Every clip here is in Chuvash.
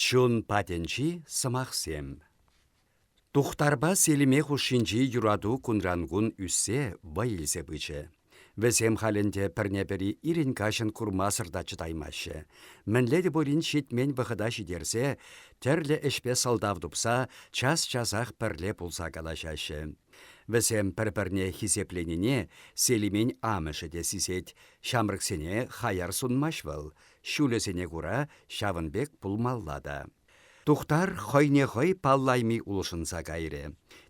Чун патӗнчи сӑмахсем. Тухтарпа Селиме хушшинчи юрату кунран-кун ӳссе, вӑй илсе пычӗ. Вӗсем халь ӗнтӗ пӗрне-пӗри ирӗн-каҫӑн курмасӑр та чӑтаймаҫҫӗ. Мӗнле те пулин ҫитмен вӑхӑта ҫитерсе, тӗрлӗ ӗҫпе сӑлтав тупса час-часах пӗрле пулса калаҫаҫҫӗ. Вӗсем пӗр-пӗрне хисепленине Селимен амӑшӗ те сисет, ҫамрӑксене хаяр сунмасть вӑл, ҫулӗсене кура ҫавӑн пек пулмалла та. Тухтар хӑйне хӑй паллайми улшӑнса кайрӗ.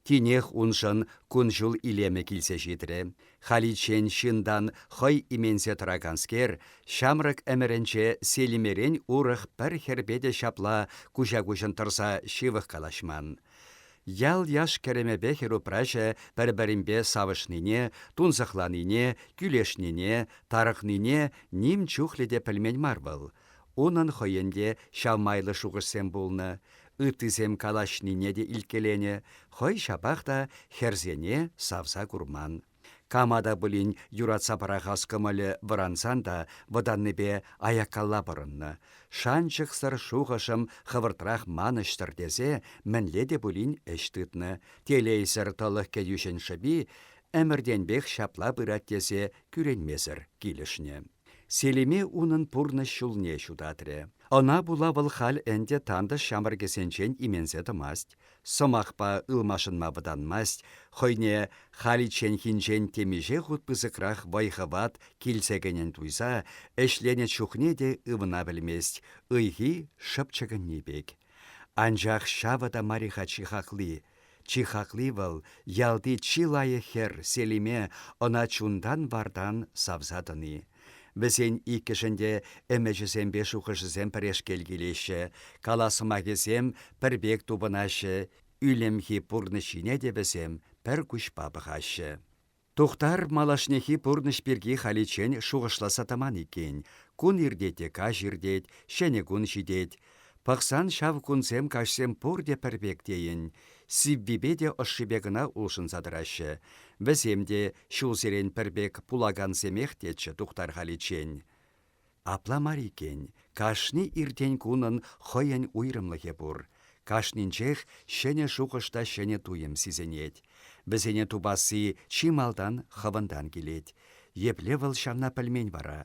Тинех уншӑн кун-ҫул илемӗ килсе ҫитрӗ. Халиччен ҫынтан хӑй именсе тӑраканскер, ҫамрӑк ӗмӗрӗнче Селимерен урӑх пӗр хӗрпе те ҫапла куҫа-куҫӑн тӑрса ҫывӑх калаҫман. Ял яш-кӗрӗмӗпе хӗрупраҫӗ пӗр-пӗринпе савӑшнине, тунсӑхланине, кӳлешнине, тарӑхнине ним чухлӗ те пӗлмен мар вӑл. Унӑн хӑйӗн те ҫав майлӑ шухӑшсем пулнӑ. Ыттисем калаҫнине те илткеленӗ, хӑй ҫапах та хӗрсене савса курман. Кама та пулин юратса пӑрахас кӑмӑлӗ вӑрансан та вӑтаннипе аяккалла пӑрӑннӑ. Шанчӑксӑр шухӑшӑм хӑвӑртрах манӑҫтӑр тесе мӗнле те пулин ӗҫ тытнӑ. Телейсӗр тӑлӑх кӗтӳҫӗн шӑпи ӗмӗртенпех ҫапла пырать тесе кӳренмесӗр килӗшнӗ. Селиме унӑн пурнӑҫ ҫулне ҫутатрӗ. Ӑна пула вӑл халь ӗнтӗ тантӑш ҫамрӑкӗсенчен именсе тӑмасть, сӑмахпа ылмашӑнма вӑтанмасть, хӑйне халичченхинчен темиҫе хут пысӑкрах вӑй-хӑват килсе кӗнӗн туйса, ӗҫленӗ чухне те ывӑна пӗлмест, ыйхи шӑпчӑкӑнни пек. Анчах ҫавӑ та мар-и-ха чи хакли? Чи хакли вӑл, ялти чи лайӑх хӗр, Селиме, ӑна чунтан-вартан савса тӑни. Вӗсен иккӗшӗн те ӗмӗчӗсемпе шухӑшӗсем пӗрешкел килеҫҫӗ, калас сӑмахӗсем пӗр пек тупӑнаҫҫӗ, ӳлӗмхи пурнӑҫ ҫине те вӗсем пӗр куҫпа пӑхаҫҫӗ. Тухтар малашнехи пурнӑҫ пирки халиччен шухӑшласа тӑман иккен. Кун иртет те каҫ иртет, ҫӗнӗ кун ҫитет. Пӑхсан ҫав кунсем-каҫсем пурте пӗр пек тейӗн. Сиввипе те ӑшшипе кӑна улшӑнса тӑраҫҫӗ. Вӗсем те ҫулсерен пӗр пек пулакансемех тетчӗ Тухтар халиччен. Апла мар иккен, кашни иртен кунӑн хӑйӗн уйрӑмлӑхӗ пур. Кашнинчех ҫӗнӗ шухӑш та ҫӗнӗ туйӑм сисӗнет. Вӗсене тупасси чи малтан хӑвӑнтан килет. Епле вӑл ҫавна пӗлмен вара?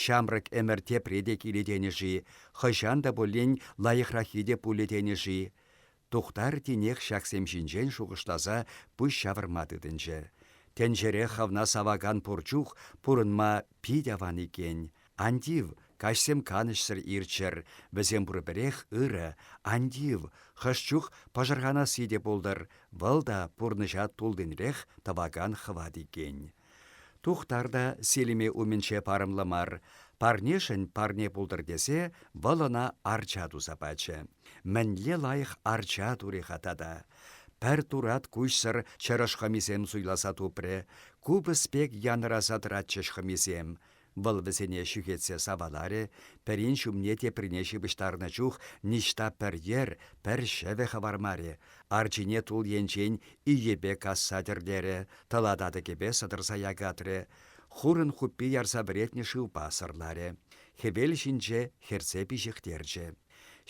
Ҫамрӑк ӗмӗр тепре те килӗ тенӗ-ши, хӑҫан та пулин лайӑхраххи те пулӗ тенӗ-ши? Тухтар тинех ҫаксем ҫинчен шухӑшласа пуҫ ҫавӑрма тытӑнчӗ. Тӗнчере хӑвна савакан пур чух пурӑнма пит аван иккен. Ан тив, каҫсем канӑҫсӑр иртчӗр, вӗсем пурпӗрех ырӑ. Ан тив, хӑш чух пӑшӑрханасси те пултӑр, вӑл та пурнӑҫа туллинрех тӑвакан хӑват иккен. Тухтар та Селиме умӗнче парӑмлӑ мар, парнешӗн парне пултӑр тесе вӑл ӑна арча туса пачӗ. Мӗнле лайӑх арча турӗ-ха тата! Пӗр турат куҫсӑр чӑрӑш хӑмисем суйласа тупрӗ, купӑс пек янӑраса тӑратчӗҫ хӑмисем. Вӑл вӗсене ҫӳхетсе саваларӗ, пӗрин ҫумне теприне ҫыпӑҫтарнӑ чух ниҫта пӗр йӗр, пӗр ҫӗвӗ хӑвармарӗ, арчине тул енчен ийӗпе касса тӗрлерӗ, тӑла татӑкӗпе сӑтӑрса якатрӗ, хурӑн хуппи ярса вӗретнӗ шывпа сӑрларӗ, хӗвел ҫинче хӗрсе пиҫӗхтерчӗ.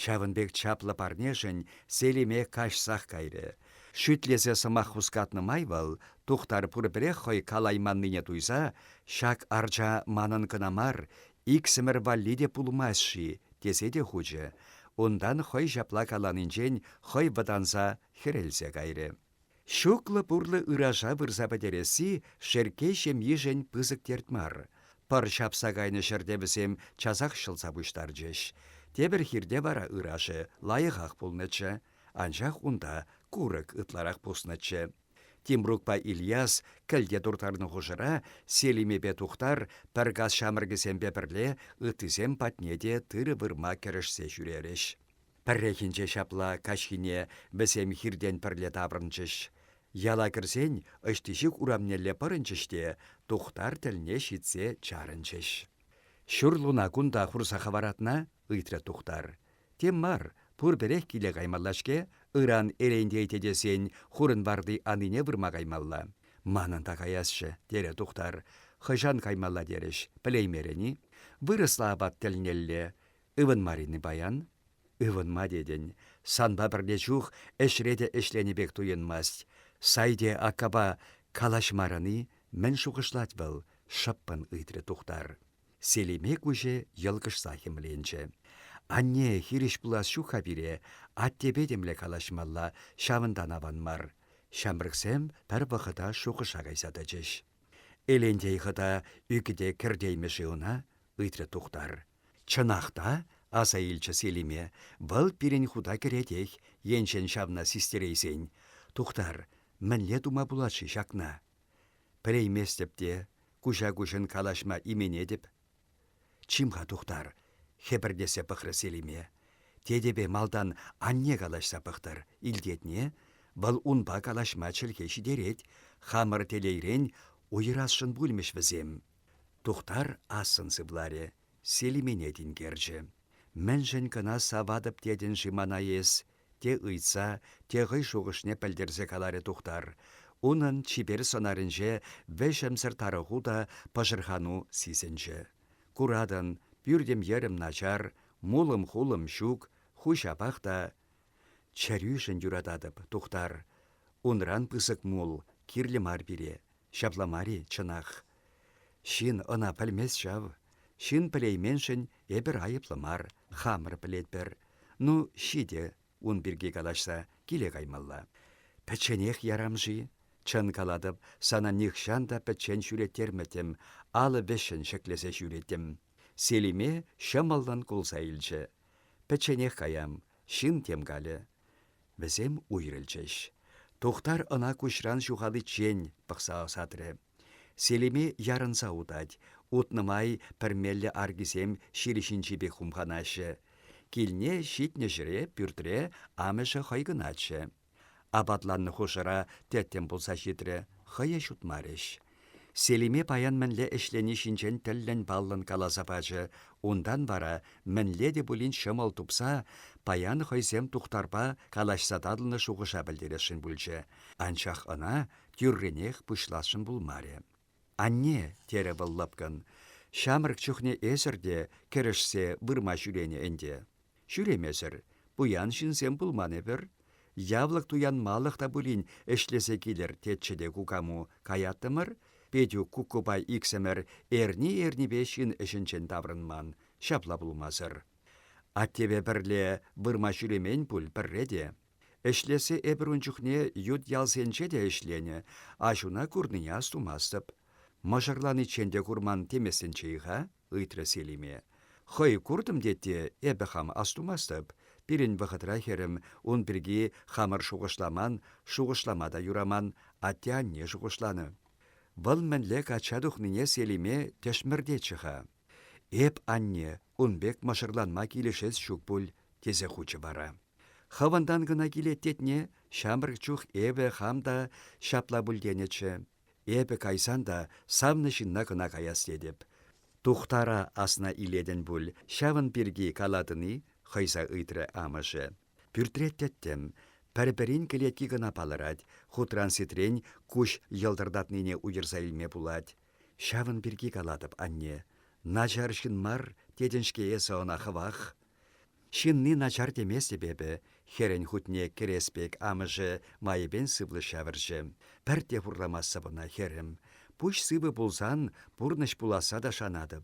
Ҫавӑн пек чаплӑ парнешӗн Селиме каҫсах кайрӗ. Шӳтлесе сӑмах хускатнӑ май вӑл, Тухтар пурпӗрех хӑй калайманнине туйса, ҫак арча манӑн кӑна мар, иксӗмӗр валли те пулмасть-ши, тесе те хучӗ. Унтан хӑй ҫапла каланинчен хӑй вӑтанса хӗрелсе кайрӗ. Ҫуклӑ-пурлӑ ыраша вырса пӗтересси Шерккей ҫемйишӗн пысӑк терт мар. Пӑр ҫапса кайнӑ ҫӗрте вӗсем часах ҫӑлса пуҫтарчӗҫ. Тепӗр хирте вара ырашӗ лайӑхах пулнӑччӗ, анчах унта курӑк ытларах пуснӑччӗ. Тимрукпа Ильяс кӗлте турттарнӑ хушӑра Селимепе Тухтар пӗр кас ҫамрӑкӗсемпе пӗрле ыттисем патне те тырӑ вырма кӗрӗшсе ҫӳрерӗҫ. Пӗррехинче ҫапла каҫхине вӗсем хиртен пӗрле таврӑнчӗҫ. Яла кӗрсен ӑҫтиҫук урамнелле пӑрӑнчӗҫ те Тухтар тӗлне ҫитсе чарӑнчӗҫ. «Ҫур луна кунта хурса хӑваратна?» — ыйтрӗ Тухтар. «Тем мар, пурпӗрех киле каймалла-ҫке, ыран Элентей тетесен Хурӑнварти анине вырма каймалла». «Манӑн та каясчӗ», — терӗ Тухтар. «Хӑҫан каймалла терӗҫ, пӗлеймерӗн-и? Вырӑсла апат тӗлнелле. Ывӑнмарӗн-и паян?» Ывӑнма тетӗн. Санпа пӗрле чух ӗҫре те ӗҫленӗ пек туйӑнмасть. Сайте аккапа калаҫмарӑн-и? Мӗн шухӑшлать вӑл? шӑппӑн ыйтрӗ Тухтар. Селиме куҫӗ йӑлкӑшса хӗмленчӗ. Анне хирӗҫ пулас ҫук-ха пире, аттепе темле калаҫмалла, ҫавӑнтан аван мар. Ҫамрӑксем пӗр вӑхӑта шухӑша кайса тӑчӗҫ. Элентей хӑта ӳкӗте кӗртеймӗ-ши ӑна? ыйтрӗ Тухтар. Чӑнах та, аса илчӗ Селиме, вӑл пирӗн хута кӗретех, енчен ҫавна систерейсен. Тухтар, мӗнле тума пулать-ши ҫакна? Пӗлейместӗп те, куҫа-куҫӑн калаҫма именетӗп. Чим-ха, Тухтар, хӗпӗртесе пӑхрӗ Селиме. Тетепе малтан анне калаҫса пӑхтӑр, илтетне? Вӑл унпа калаҫма чӗлхе ҫитерет. Хамӑр телейрен уйӑрасшӑн пулмӗҫ вӗсем. Тухтар ассӑн сывларӗ, Селимене тинкерчӗ. Мӗншӗн кӑна саватӑп тетӗн-ши мана эс? Те ыйтса, те хӑй шухӑшне пӗлтерсе каларӗ Тухтар. Унӑн чипер сӑнарӗнче вӗҫӗмсӗр тарӑху та пӑшӑрхану сисӗнчӗ. Куратӑн, пӳртӗм-йӗрӗм начар, мулӑм-хулӑм ҫук, ху ҫапах та Чӗрӳшӗн юрататӑп, Тухтар. Унран пысӑк мул кирлӗ мар пире. Ҫапла мар-и, чӑнах? Ҫын ӑна пӗлмест ҫав. Ҫын пӗлейменшӗн эпӗр айӑплӑ мар, хамӑр пӗлетпӗр. Ну, ҫитӗ ун пирки калаҫса, киле каймалла. Пӗчченех ярам-ши? Чӑн калатӑп, сана нихҫан та пӗччен ҫӳреттермӗттӗм, алӑ вӗҫҫӗн ҫӗклесе ҫӳреттӗм. Селиме ҫӑмӑллӑн кулса илчӗ. Пӗчченех каям, ҫын тем калӗ. Вӗсем уйрӑлчӗҫ. Тухтар ӑна куҫран ҫухаличчен пӑхса ӑсатрӗ. Селиме ярӑнса утать, утнӑ май пӗрмеллӗ аркисем ҫил ҫинчи пек хумханаҫҫӗ. Килне ҫитнӗ ҫӗре пӳртре амӑшӗ хӑй кӑначчӗ. Апатланнӑ хушӑра тӗттӗм пулса ҫитрӗ, хӑйӗ ҫутмарӗҫ. Селиме паян мӗнле ӗҫлени ҫинчен тӗллӗн-паллӑн каласа пачӗ, унтан вара мӗнле те пулин ҫӑмӑл тупса паян хӑйсем Тухтарпа калаҫса татӑлнӑ шухӑша пӗлтересшӗн пулчӗ. Анчах ӑна тӳррӗнех пуҫласшӑн пулмарӗ. «Анне», терӗ вӑл лӑпкӑн, «ҫамрӑк чухне эсӗр те кӗрӗшсе вырма ҫӳренӗ ӗнтӗ. Ҫӳремесӗр, пуян ҫынсем пулман эпӗр. Явлӑк туянмалӑх та пулин ӗҫлесе килӗр тетчӗ те кукаму, каяттӑмӑр. Петюк куккупа иксӗмӗр эрни-эрнипе ҫын ӗҫӗнчен таврӑнман, ҫапла пулмасӑр. Аттепе пӗрле вырма ҫӳремен пуль пӗрре те. Ӗҫлесе эпӗр ун чухне ют ялсенче те ӗҫленӗ, аҫуна курнине астумастӑп. Мӑшӑрланиччен те курман теместӗнччӗ-и-ха? ыйтрӗ Селиме. Хӑй куртӑм тет те эпӗ хам астумастӑп. Пирӗн вӑхӑтра хӗрӗм ун пирки хамӑр шухӑшламан, шухӑшлама та юраман, атте-анне шухӑшланӑ. Вӑл мӗнле качча тухнине Селиме тӗшмӗртетчӗ-ха. Эп, анне, ун пек мӑшӑрланма килӗшес ҫук пуль, тесе хучӗ вара. Хӑвӑнтан кӑна килет тетне, ҫамрӑк чух эпӗ хам та ҫапла пуль тенӗччӗ. Эпӗ кайсан та савнӑ ҫынна кӑна каяс тетӗп. Тухтара асна илетӗн пуль, ҫавӑн пирки калатӑн-и? хӑйса ыйтрӗ амӑшӗ. Пӳртре тӗттӗм. Пӗр-пӗрин кӗлетки кӑна палӑрать, хутран-ситрен куҫ йӑлтӑртатнине уйӑрса илме пулать. Ҫавӑн пирки калатӑп, анне. Начар ҫын мар тетӗн-ҫке эсӗ ӑна хӑвах. Ҫынни начар теместӗп эпӗ, хӗрӗн хутне кӗрес пек амӑшӗ майӗпен сывлӑш ҫавӑрчӗ. Пӗртте хурламастӑп ӑна, хӗрӗм. Пуҫ сывӑ пулсан пурнӑҫ пуласса та шанатӑп.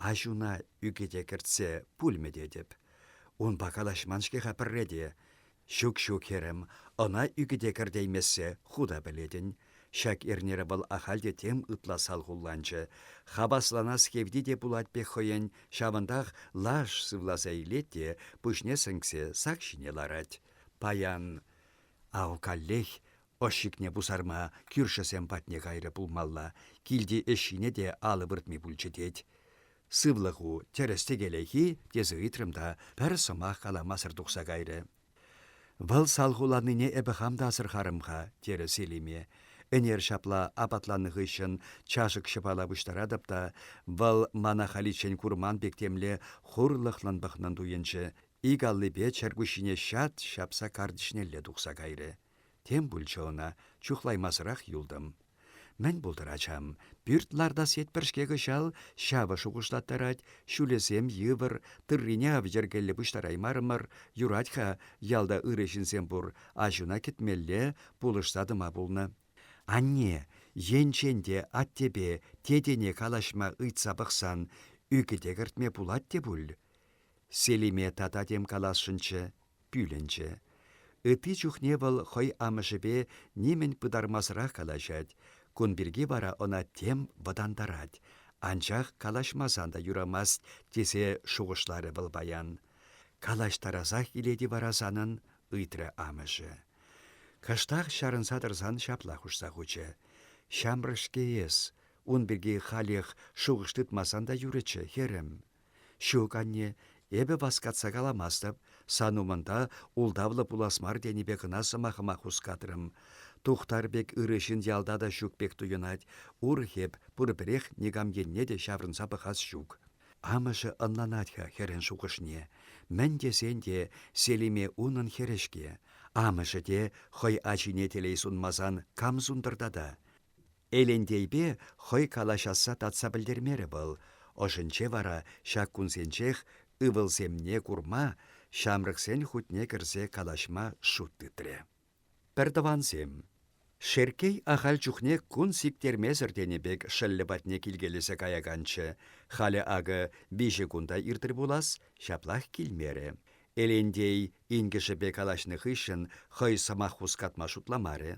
Аҫуна ӳкӗте кӗртсе пулмӗ тетӗп. Унпа калаҫман-ҫке-ха пӗрре те. Ҫук-ҫук, хӗрӗм, ӑна ӳкӗте кӗртеймессе ху та пӗлетӗн. Ҫак эрнере вӑл ахаль те тем ытла салхулланчӗ. Хавасланас хевти те пулать пек хӑйӗн, ҫавӑнтах лаш сывласа илет те пуҫне сӗнксе сак ҫине ларать. Паян, ав, каллех ӑшчикне пусарма кӳршӗсем патне кайрӗ пулмалла, килти ӗҫ ҫине те алӑ выртми пулчӗ тет. Сывлӑху тӗрӗс-тӗкелех-и тесе ыйтрӑм та пӗр сӑмах каламасӑр тухса кайрӗ. Вӑл салхуланнине эпӗ хам та асӑрхарӑм-ха, терӗ Селиме. Ӗнер ҫапла апатланнӑ хыҫҫӑн чашӑк ҫӑпала пуҫтаратӑп та вӑл мана халиччен курман пек темле хурлӑхлӑн пӑхнӑн туйӑнчӗ, ик аллипе чӗркуҫҫине ҫат ҫапса картишнелле тухса кайрӗ. Тем пулчӗ ӑна, чухлаймасӑрах юлтӑм. Мӗн пултӑр, ачам, пӳрт лартас етпӗр-ҫке кӑҫал, ҫавӑ шухӑшлаттарать, ҫулӗсем йывӑр, тыррине ав йӗркеллӗ пуҫтараймарӑмӑр, юрать-ха ялта ырӑ ҫынсем пур, аҫуна кӗтмелле пулӑшса тӑма пулнӑ. Анне, енчен те аттепе тетене калаҫма ыйтса пӑхсан ӳкӗте кӗртме пулать те пуль. Селиме тата тем каласшӑнччӗ, пӳлӗнчӗ. Ытти чухне вӑл хӑй амӑшӗпе нимӗн пытармасӑрах калаҫать, кун пирки вара ӑна тем вӑтантарать. Анчах калаҫмасан та юрамасть тесе шухӑшларӗ вӑл паян. Калаҫтарасах илет-и вара санӑн? ыйтрӗ амӑшӗ. Кӑштах чарӑнса тӑрсан ҫапла хушса хучӗ. Ҫамрӑк-ҫке эс, ун пирки халех шухӑш тытмасан та юрӗччӗ, хӗрӗм. Ҫук, анне, эпӗ васкатса каламастӑп, сан умӑнта ултавлӑ пулас мар тенипе кӑна сӑмахӑма хускатрӑм. Тухтар пек ырӑ ҫын ялта та ҫук пек туйӑнать, урӑх эп пурпӗрех никам енне те ҫаврӑнса пӑхас ҫук. Амӑшӗ ӑнланать-ха хӗрӗн шухӑшне. Мӗн тесен те Селиме унӑн хӗрӗ-ҫке. Амӑшӗ те хӑй ачине телей сунмасан кам сунтӑр тата? Элентейпе хӑй калаҫасса татса пӗлтермерӗ вӑл. Ӑшӗнче вара ҫак кунсенчех ывӑлсемне курма, ҫамрӑксен хутне кӗрсе калаҫма шут тытрӗ. Пӗртӑвансем. Шерккей ахаль чухне кун сиктермесӗр тенӗ пек шӑллӗ патне килкелесе каяканччӗ. Халӗ акӑ виҫӗ кунта иртрӗ пулас, ҫаплах килмерӗ. Элентей инкӗшӗпе калаҫнӑ хыҫҫӑн хӑй сӑмах хускатма шутламарӗ.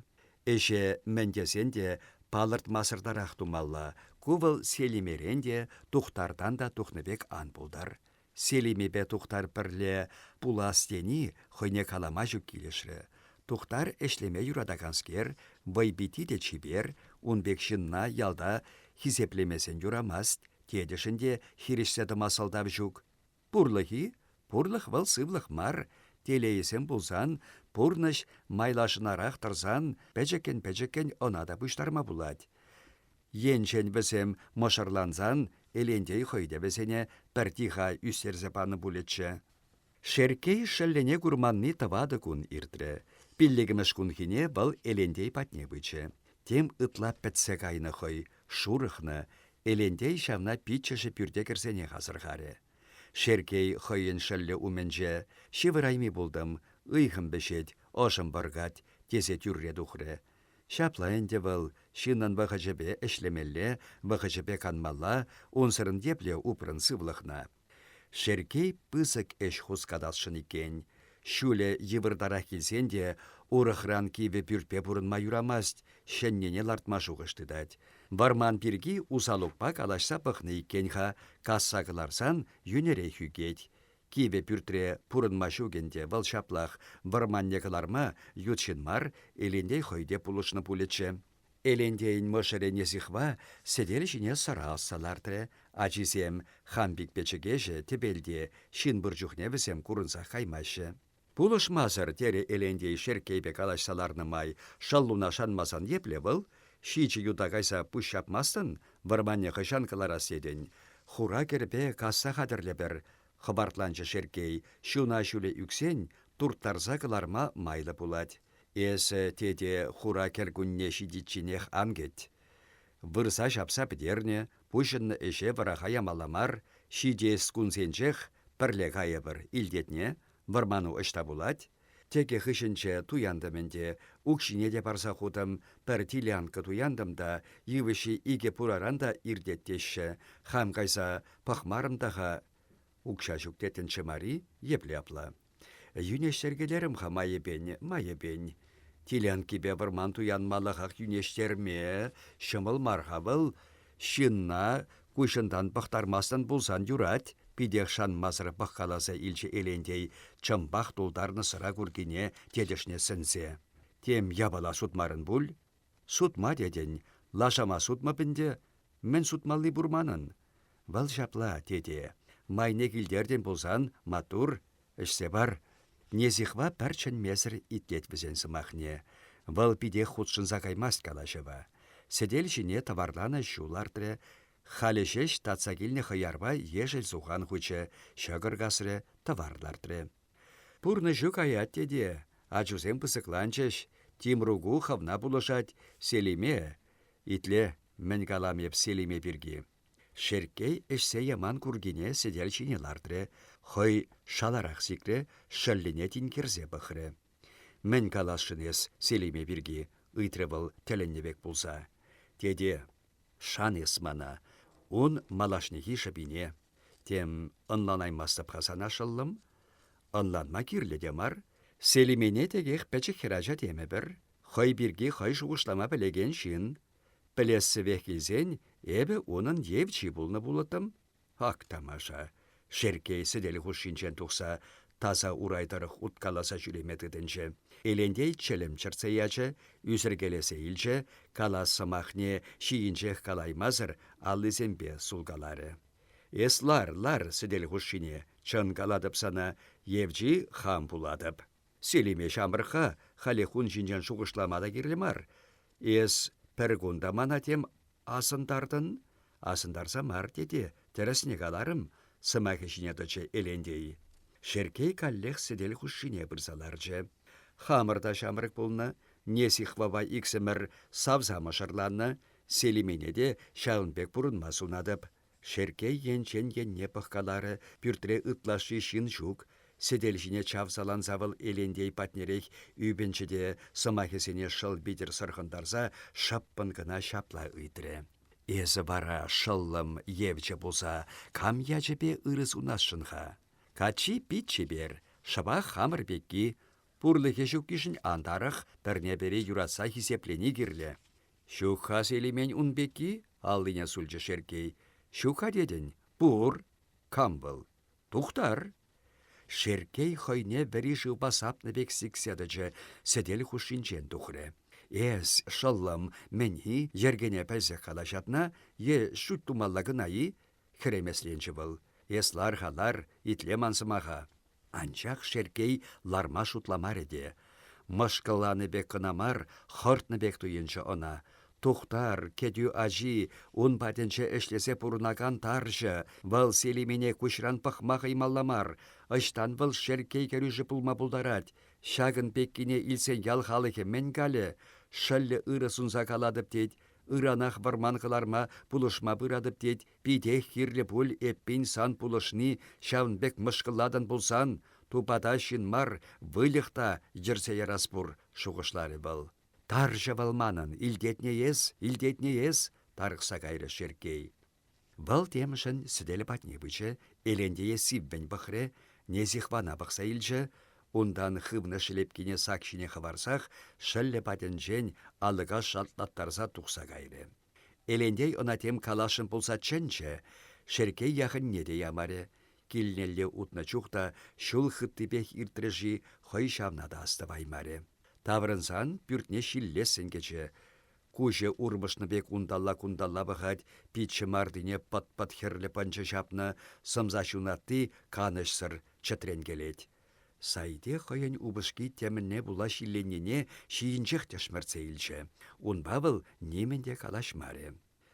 Ӗҫе мӗн тесен те палӑртмасӑртарах тумалла, ку вӑл Селимерен те, Тухтартан та тухнӑ пек ан пултӑр. Селимепе Тухтар пӗрле пулас тени хӑйне калама ҫук килӗшрӗ. Тухтар ӗҫлеме юратаканскер, вӑйпитти те чипер, ун пек ҫынна ялта хисеплемесен юрамасть, тетӗшӗн те хирӗҫсе тӑма сӑлтав ҫук. Пурлӑх-и? Пурлӑх вӑл сывлӑх мар. Телейӗсем пулсан, пурнӑҫ майлашӑнарах тӑрсан пӗчӗккӗн-пӗчӗккӗн ӑна та пуҫтарма пулать. Енчен вӗсем мӑшӑрлансан Элентей хӑй те вӗсене пӗр тиха ӳстерсе панӑ пулӗччӗ. Шерккей шӑллӗне курманни тӑватӑ кун иртрӗ. Пиллӗкмӗш кунхине вӑл Элентей патне пычӗ. Тем ытла пӗтсе кайнӑ хӑй, шурӑхнӑ. Элентей ҫавна пиччӗшӗ пӳрте кӗрсенех асӑрхарӗ. Шерккей хӑйӗн шӑллӗ умӗнче «Ҫывӑрайми пултӑм, ыйхӑм вӗҫет, ӑшӑм вӑркать» тесе тӳрре тухрӗ. Ҫапла ӗнтӗ вӑл, ҫыннӑн вӑхӑчӗпе ӗҫлемелле, вӑхӑчӗпе канмалла, унсӑрӑн епле упрӑн сывлӑхна. Шерккей пысӑк ӗҫ хускатасшӑн иккен. Ҫулӗ йывӑртарах килсен те урӑхран кивӗ пӳртпе пурӑнма юрамасть, ҫӗннине лартма шухӑш тытать. Вӑрман пирки Усалукпа калаҫса пӑхнӑ иккен-ха, касса кӑларсан йӳнӗрех ӳкет. Кивӗ пӳртре пурӑнма ҫук ӗнтӗ, вӑл ҫаплах вӑрманне кӑларма ют ҫын мар, Элентей хӑй те пулӑшнӑ пулӗччӗ. Элентейӗн мӑшӑрӗ Несихва сӗтел ҫине сӑра ӑсса лартрӗ. Ачисем, Хампикпе Чӗкеҫӗ, тӗпелте, ҫын пур чухне вӗсем курӑнсах каймаҫҫӗ. Пулӑшмасӑр, терӗ Элентей Шерккейпе калаҫса ларнӑ май, шӑллуна шанмасан епле вӑл? Ҫичӗ юта кайса пуҫ ҫапмастӑн, вӑрманне хӑҫан кӑларас тетӗн? Хура кӗрпе касса хатӗрлӗпӗр, хӑпартланчӗ Шерккей, ҫуна ҫулӗ ӳксен турттарса кӑларма майлӑ пулать. Эсӗ, тете, хура кӗркунне ҫитичченех ан кӗт. Вырса ҫапса пӗтернӗ, пуҫӑннӑ ӗҫе вӑраха ямалла мар, ҫитес кунсенчех пӗрле кайӑпӑр, илтетне? Вӑрману ӑҫта пулать? Тӗкӗ хыҫӗнче туянтӑм ӗнтӗ, укҫине те парса хутӑм, пӗр тилянка туянтӑм та йывӑҫҫи икӗ пураран та иртет теҫҫӗ. Хам кайса пӑхмарӑм та-ха. Укҫа ҫук теттӗнччӗ мар-и? Епле апла? Йӳнеҫтеркелерӗм-ха майӗпен, майӗпен. Тилянккипе вӑрман туянмалӑхах йӳнеҫтерме ҫӑмӑл мар-ха вӑл. Ҫынна куҫӑнтан пӑхтармастӑн пулсан юрать, питех шанмасӑр пӑхкаласа илчӗ Элентей чӑмпах тултарнӑ сӑра куркине тетӗшне сӗнсе. Тем япала сутмарӑн пуль? Сутма тетӗн, лашама сутмӑп ӗнтӗ. Мӗн сутмалли пур манӑн? Вӑл ҫапла, тете. Майне килтертӗн пулсан, маттур, ӗҫсе пар. Несихва пӗр чӗнмесӗр итлет вӗсен сӑмахне. Вӑл питех хутшӑнса каймасть калаҫӑва. Сӗтел ҫине тӑварланӑ ҫу лартрӗ, халӗ ҫеҫ татса килнӗ хӑярпа ешӗл сухан хучӗ, ҫӑкӑр касрӗ, тӑвар лартрӗ. Пурнӑҫу каять тете, ачусем пысӑкланчӗҫ, Тимруку хӑвна пулӑшать, Селиме. Итле, мӗн калам эп Селиме пирки. Шерккей ӗҫсе яман куркине сӗтел ҫине лартрӗ, хӑй шаларах сикрӗ, шӑллӗне тинкерсе пӑхрӗ. Мӗн каласшӑн эс Селиме пирки? ыйтрӗ вӑл тӗлӗннӗ пек пулса. Тете, шан эс мана, ун малашнехи шӑпине. Тем, ӑнланаймастӑп-ха сана, шӑллӑм. Ӑнланма кирлӗ те мар. Селимене текех пӗчӗк хӗрача темӗпӗр. Хӑй пирки хӑй шухӑшлама пӗлекен ҫын. Пӗлессӗвех килсен, эпӗ унӑн евчи пулнӑ пулӑттӑм. Ак тамаша! Шерккей сӗтел хушшинчен тухса таса урай тӑрӑх уткаласа ҫӳреме тытӑнчӗ. Элентей чӗлӗм чӗртсе ячӗ, ӳсӗркелесе илчӗ, калас сӑмахне ҫийӗнчех калаймасӑр аллисемпе сулкаларӗ. Эс лар, лар сӗтел хушшине, чӑн калатӑп сана, евчи хам пулатӑп. Селиме ҫамрӑк-ха, халех ун ҫинчен шухӑшлама та кирлӗ мар. Эс пӗр кун та мана тем асӑнтартӑн? Асӑнтарса мар, тете, тӗрӗсне каларӑм, сӑмахӗ ҫине тӑчӗ Элентей. Шерккей каллех сӗтел хушшине пырса ларчӗ. Хамӑр та ҫамрӑк пулнӑ, Несихвапа иксӗмӗр савса мӑшӑрланнӑ, Селимене те ҫавӑн пек пурӑнма сунатӑп. Шерккей енчен енне пӑхкаларӗ, пӳртре ытлашши ҫын ҫук. Сӗтел ҫине чавсаланса вӑл Элентей патнерех ӳпӗнчӗ те сӑмахӗсене шӑл витӗр сӑрхӑнтарса шӑппӑн кӑна ҫапла ыйтрӗ: «Эсӗ вара, шӑллӑм, евчӗ пулса, кам ячӗпе ырӑ сунасшӑн-ха? Каччи пит чипер, шӑпах хамӑр пекки. Пурлӑхӗ ҫуккишӗн ан тарӑх, пӗрне-пӗри юратса хисеплени кирлӗ. Ҫук-ха Селимен ун пекки, аллине сулчӗ Шерккей. Ҫук-ха тетӗн, пур. Кам вӑл? Тухтар. Шерккей хӑйне вӗри шывпа сапнӑ пек сиксе тӑчӗ, сӗтел хушшинчен тухрӗ. Эс, шӑллӑм, мӗн-и, йӗркене пӗлсех калаҫатна е шӳт тумалла кӑна-и? хӗремесленчӗ вӑл. Эс лар-ха, лар, итле ман сӑмаха. Анчах Шерккей ларма шутламарӗ те. Мӑшкӑлланӑ пек кӑна мар, хӑртнӑ пек туйӑнчӗ ӑна. Тухтар, кӗтӳ ачи, ун патӗнче ӗҫлесе пурӑнакан тарҫӑ, вӑл Селимене куҫран пӑхма хӑймалла мар. Ӑҫтан вӑл Шерккей кӗрӳшӗ пулма пултарать? Ҫакӑн пеккине илсен ял халӑхӗ мӗн калӗ? Шӑллӗ ырӑ сунса калатӑп тет, ыранах вӑрман кӑларма пулӑшма пыратӑп тет, Питех кирлӗ пуль эппин сан пулӑшни ҫавӑн пек мӑшкӑллатӑн пулсан, тупата ҫын мар, выльӑх та йӗрсе ярас пур, шухӑшларӗ вӑл. Тарҫӑ вӑл манӑн, илтетне эс, илтетне эс, тарӑхса кайрӗ Шерккей. Вӑл темшӗн сӗтел патне пычӗ, Элентее сиввӗн пӑхрӗ, Несихвана пӑхса илчӗ, унтан хывнӑ шӗлепкине сак ҫине хӑварсах шӑллӗ патӗнчен алӑка шалтлаттарса тухса кайрӗ. Элентей ӑна тем каласшӑн пулса чӗнчӗ, Шерккей яхӑнне те ямарӗ. Килнелле утнӑ чух та ҫул хыттипех иртрӗ-ши, хӑй ҫавна та астӑваймарӗ. Таврӑнсан пӳртне ҫиллессӗн кӗчӗ. Куҫӗ урмӑшнӑ пек унталла-кунталла пӑхать, пит ҫӑмартине пӑт-пӑт хӗрлӗ пӑнчӑ ҫапнӑ, сӑмса ҫунатти канӑҫсӑр чӗтренкелет. Сайте хӑйӗн упӑшки темӗнне пула ҫилленнине ҫийӗнчех тӗшмӗртсе илчӗ. Унпа вӑл нимӗн те калаҫмарӗ.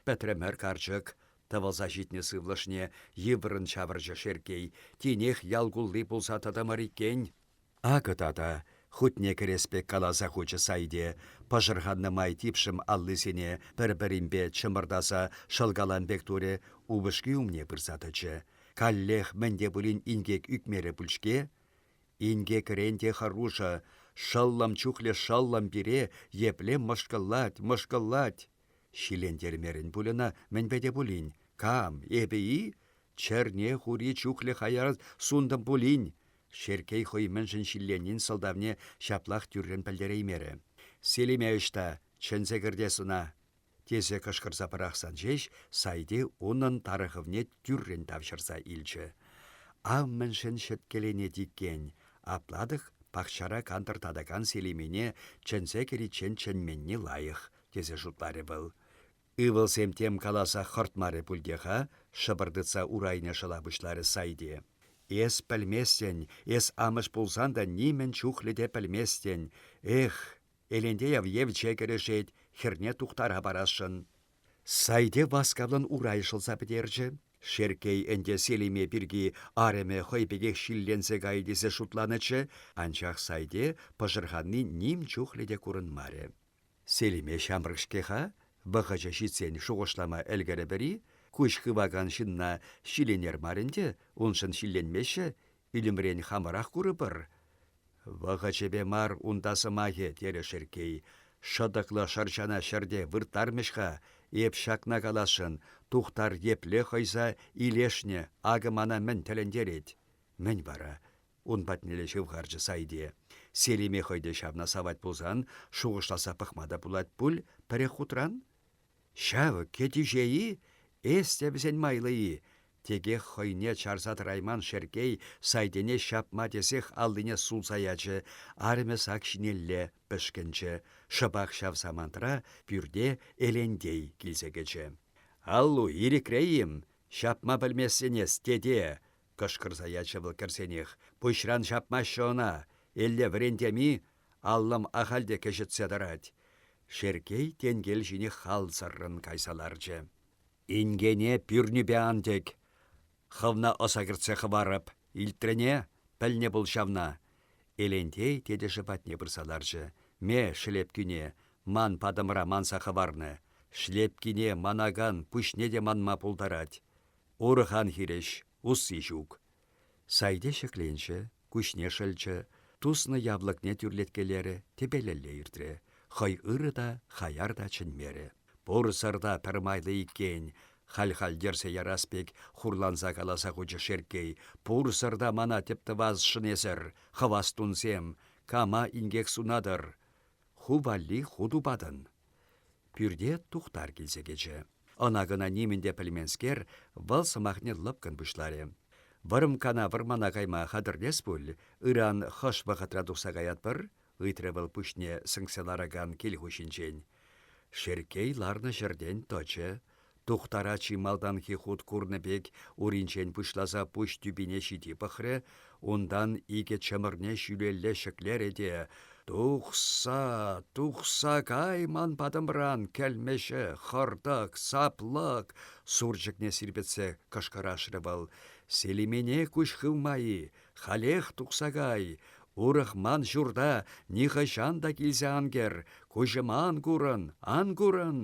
Пӗтрӗмӗр карчӑк, тӑвӑлса ҫитнӗ сывлӑшне йывӑррӑн ҫавӑрчӗ Шерккей, тинех ял кулли пулса тӑтӑмӑр иккен. Акӑ тата, хутне кӗрес пек каласа хучӗ Сайте, пӑшӑрханнӑ май типшӗм аллисене пӗр-пӗринпе чӑмӑртаса шӑлкалам пек турӗ, упӑшки умне пырса тӑчӗ. Каллех мӗн те пулин инкек ӳкмерӗ пуль-ҫке. Инкекрен те хӑрушӑ, шӑллӑм чухлӗ шӑллӑм пире епле мӑшкӑллать, мӑшкӑллать. Ҫилентермерӗн пуль ӑна мӗнпе те пулин. Кам, эпӗ-и? Чӗрне хури чухлӗ хаяр сунтӑм пулин. Шерккей хӑй мӗншӗн ҫилленнин сӑлтавне ҫаплах тӳррӗн пӗлтереймерӗ. Селиме ӑҫта, чӗнсе кӗртес ӑна. Тесе кӑшкӑрса пӑрахсан ҫеҫ Сайте унӑн тарӑхӑвне тӳррӗн тавҫӑрса илчӗ. Ав мӗншӗн ҫӗткеленет иккен. Апла-тӑк пахчара кантӑр татакан Селимене чӗнсе кӗриччен чӗнменни лайӑх, тесе шутларӗ вӑл. Ывӑлсем тем каласа хӑртмарӗ пуль те-ха, шӑпӑр тытса урайне шӑла пуҫларӗ Сайте. Эс пӗлместӗн, эс амӑш пулсан та нимӗн чухлӗ те пӗлместӗн. Эх, Элентей ав евче кӗрешет, хӗрне тухтара парасшӑн. Сайте васкавлӑн урай шӑлса пӗтерчӗ. Шерккей ӗнтӗ Селиме пирки арӑмӗ хӑй пекех ҫилленсе кайӗ тесе шутланӑччӗ, анчах Сайте пӑшӑрханни ним чухлӗ те курӑнмарӗ. Селиме ҫамрӑк-ҫке-ха, Вӑхӑчӗ ҫитсен шухӑшлама ӗлкӗрӗпӗр-и? Куҫ хывакан ҫынна ҫиленер мар ӗнтӗ, уншӑн ҫилленмеҫҫӗ, ӳлӗмрен хамӑрах курӑпӑр. Вӑхӑчӗпе мар унта сӑмахӗ, терӗ Шерккей. Шӑтӑклӑ шӑрҫана ҫӗрте вырттармӗҫ-ха. Эп ҫакна каласшӑн, Тухтар епле хӑйса илешнӗ, акӑ мана мӗн тӗлӗнтерет. Мӗн вара? Ун патнелле ҫывхарчӗ Сайте. Селиме хӑй те ҫавна савать пулсан шухӑшласа пӑхма та пулать пуль пӗрех хутран? Ҫав кӗтӳҫе-и? Эс те вӗсен майлӑ-и? Текех хӑйне чарса тӑрайман Шерккей Сайтене ҫапма тесех аллине сулса ячӗ, арӑмӗ сак ҫинелле пӗшкӗнчӗ. Шӑпах ҫав самантра пӳрте Элентей килсе кӗчӗ. «Аллу ирӗкре-им? Ҫапма пӗлместсен эс, тете!» кӑшкӑрса ячӗ вӑл кӗрсенех. «Пуҫран ҫапмаҫҫӗ ӑна! Элле вӗрентем-и? Аллӑм ахаль те кӗҫӗтсе тӑрать». Шерккей тенкел ҫине халсӑррӑн кайса ларчӗ. «Инкене пӳрнӳпе ан тӗк! Хӑвна ӑса кӗртсе хӑварӑп. Илтрӗне? Пӗлнӗ пул ҫавна!» Элентей тетӗшӗ патне пырса ларчӗ. «Ме, шӗлепкӳне, ман патӑмра манса хӑварнӑ. Шлепкине манакан пуҫне те манма пултарать. Урӑх ан хирӗҫ, усси ҫук». Сайте ҫӗкленчӗ, куҫне шӑлчӗ, туснӑ явлӑкне тӳрлеткелерӗ, тӗпелелле иртрӗ. Хӑй ырӑ та, хаяр та чӗнмерӗ. Пурсӑр та пӗр майлӑ иккен, халь-халь йӗрсе ярас пек хурланса каласа хучӗ Шерккей. Пурсӑр та мана тӗп тӑвасшӑн эсӗр, хӑвастунсем, кама инкек сунатӑр? Ху валли ху тупатӑн. Пӳрте Тухтар килсе кӗчӗ. Ӑна-кӑна нимӗн те пӗлменскер, вӑл сӑмахне лӑпкӑн пуҫларӗ. «Вӑрӑмкана вӑрмана кайма хатӗрлес пуль, ыран хӑш вӑхӑтра тухса каятпӑр?» ыйтрӗ вӑл пуҫне сӗнксе ларакан кил хуҫинчен. Шерккей ларнӑ ҫӗртен тӑчӗ. Тухтара чи малтанхи хут курнӑ пек уринчен пуҫласа пуҫ тӳпине ҫити пӑхрӗ, унтан икӗ чӑмӑрне ҫӳлелле ҫӗклерӗ те «Тухса, тухса кай ман патӑмран, кӗлмӗҫӗ, хӑртӑк, саплӑк!» сурчӑкне сирпӗтсе кӑшкӑрашрӗ вӑл. «Селимене куҫ хывма-и? Халех тухса кай! Урӑх ман ҫурта нихӑҫан та килсе ан кӗр, куҫӑма ан курӑн, ан курӑн!»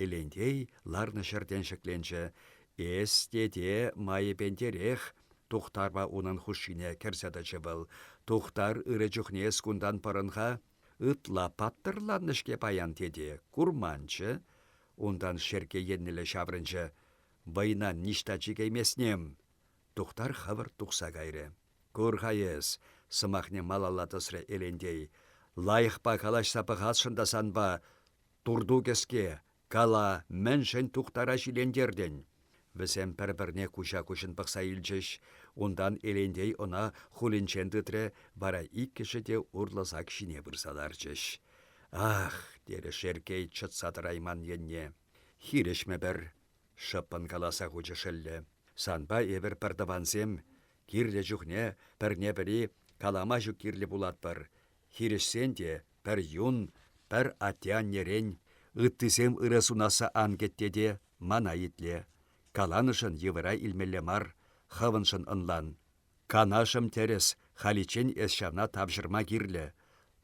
Элентей ларнӑ ҫӗртен ҫӗкленчӗ. «Эс тете майӗпентерех!» Тухтарпа унӑн хушшине кӗрсе тӑчӗ вӑл. «Тухтар ырӑ чухне эс кунтан пӑрӑн-ха. Ытла паттӑрланнӑ-ҫке паян тете, курманччӗ». Унтан Шерккей еннелле ҫаврӑнчӗ. «Вӑйна ниҫта чикейместнем!» Тухтар хӑвӑрт тухса кайрӗ. «Кур-ха эс», — сӑмахне малалла тӑсрӗ Элентей. «Лайӑхпа калаҫса пӑхасшӑн та санпа, турту кӗске, кала, мӗншӗн Тухтара ҫилентертӗн?» Вӗсем пӗр-пӗрне куҫа-куҫӑн пӑхса илчӗҫ. Унтан Элентей ӑна хулӗнчен тытрӗ, вара иккӗшӗ те урлӑ сак ҫине пырса ларчӗҫ. «Ах!» — терӗ Шерккей чӑтса тӑрайман енне. «Хирӗҫмӗпӗр», шӑппӑн каласа хучӗ шӑллӗ. Санпа эпир пӗртӑвансем. Кирлӗ чухне пӗрне-пӗри калама ҫук кирлӗ пулатпӑр. Хирӗҫсен те пӗр юн, пӗр атте-аннерен. Ыттисем ырӑ сунасса ан кӗт тете, мана итле. Каланӑшӑн йывӑра илмелле мар, хӑвӑншӑн ӑнлан. Канашӑм тӗрӗс, халиччен эс ҫавна тавҫӑрма кирлӗ.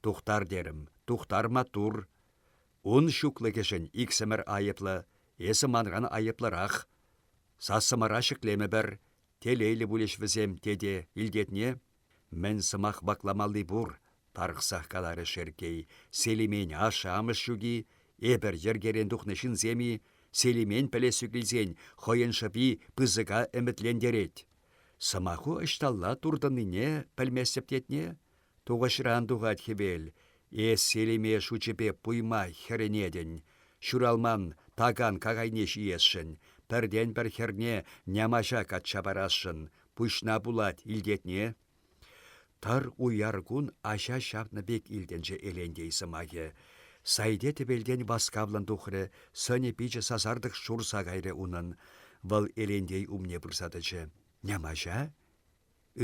Тухтар терӗм, тухтар маттур. Ун ҫуклӑхӗшӗн иксӗмӗр айӑплӑ, эсӗ манран айӑплӑрах. Сассӑмӑра ҫӗклемӗпӗр. Телейлӗ пулӗҫ вӗсем, тете, илтетне? Мӗн сӑмах вакламалли пур, тарӑхсах каларӗ Шерккей. Селимен ашшӗ-амӑш ҫук-и? Эпӗр йӗркерен тухнӑ ҫынсем-и? Селимен пӗлессӳ килсен хӑйӗн шӑпи пысӑка ӗмӗтлентерет. Сӑмаху ӑҫталла туртӑннине пӗлместӗп тетне? Тухӑҫран тухать хӗвел. Эс Селиме шучӗпе пуйма хӗрӗнетӗн. Ҫуралман такан какайне ҫиесшӗн. Пӗртен-пӗр хӗрне Нямаҫа качча парасшӑн. Пуҫна пулать, илтетне? Тӑр уяр кун аҫа ҫапнӑ пек илтӗнчӗ Элентей сӑмахӗ. Сайте тӗпелтен васкавлӑн тухрӗ, сӑнӗ-пичӗ сасартӑк шурса кайрӗ унӑн. Вӑл Элентей умне пырса тӑчӗ. Нямаҫа?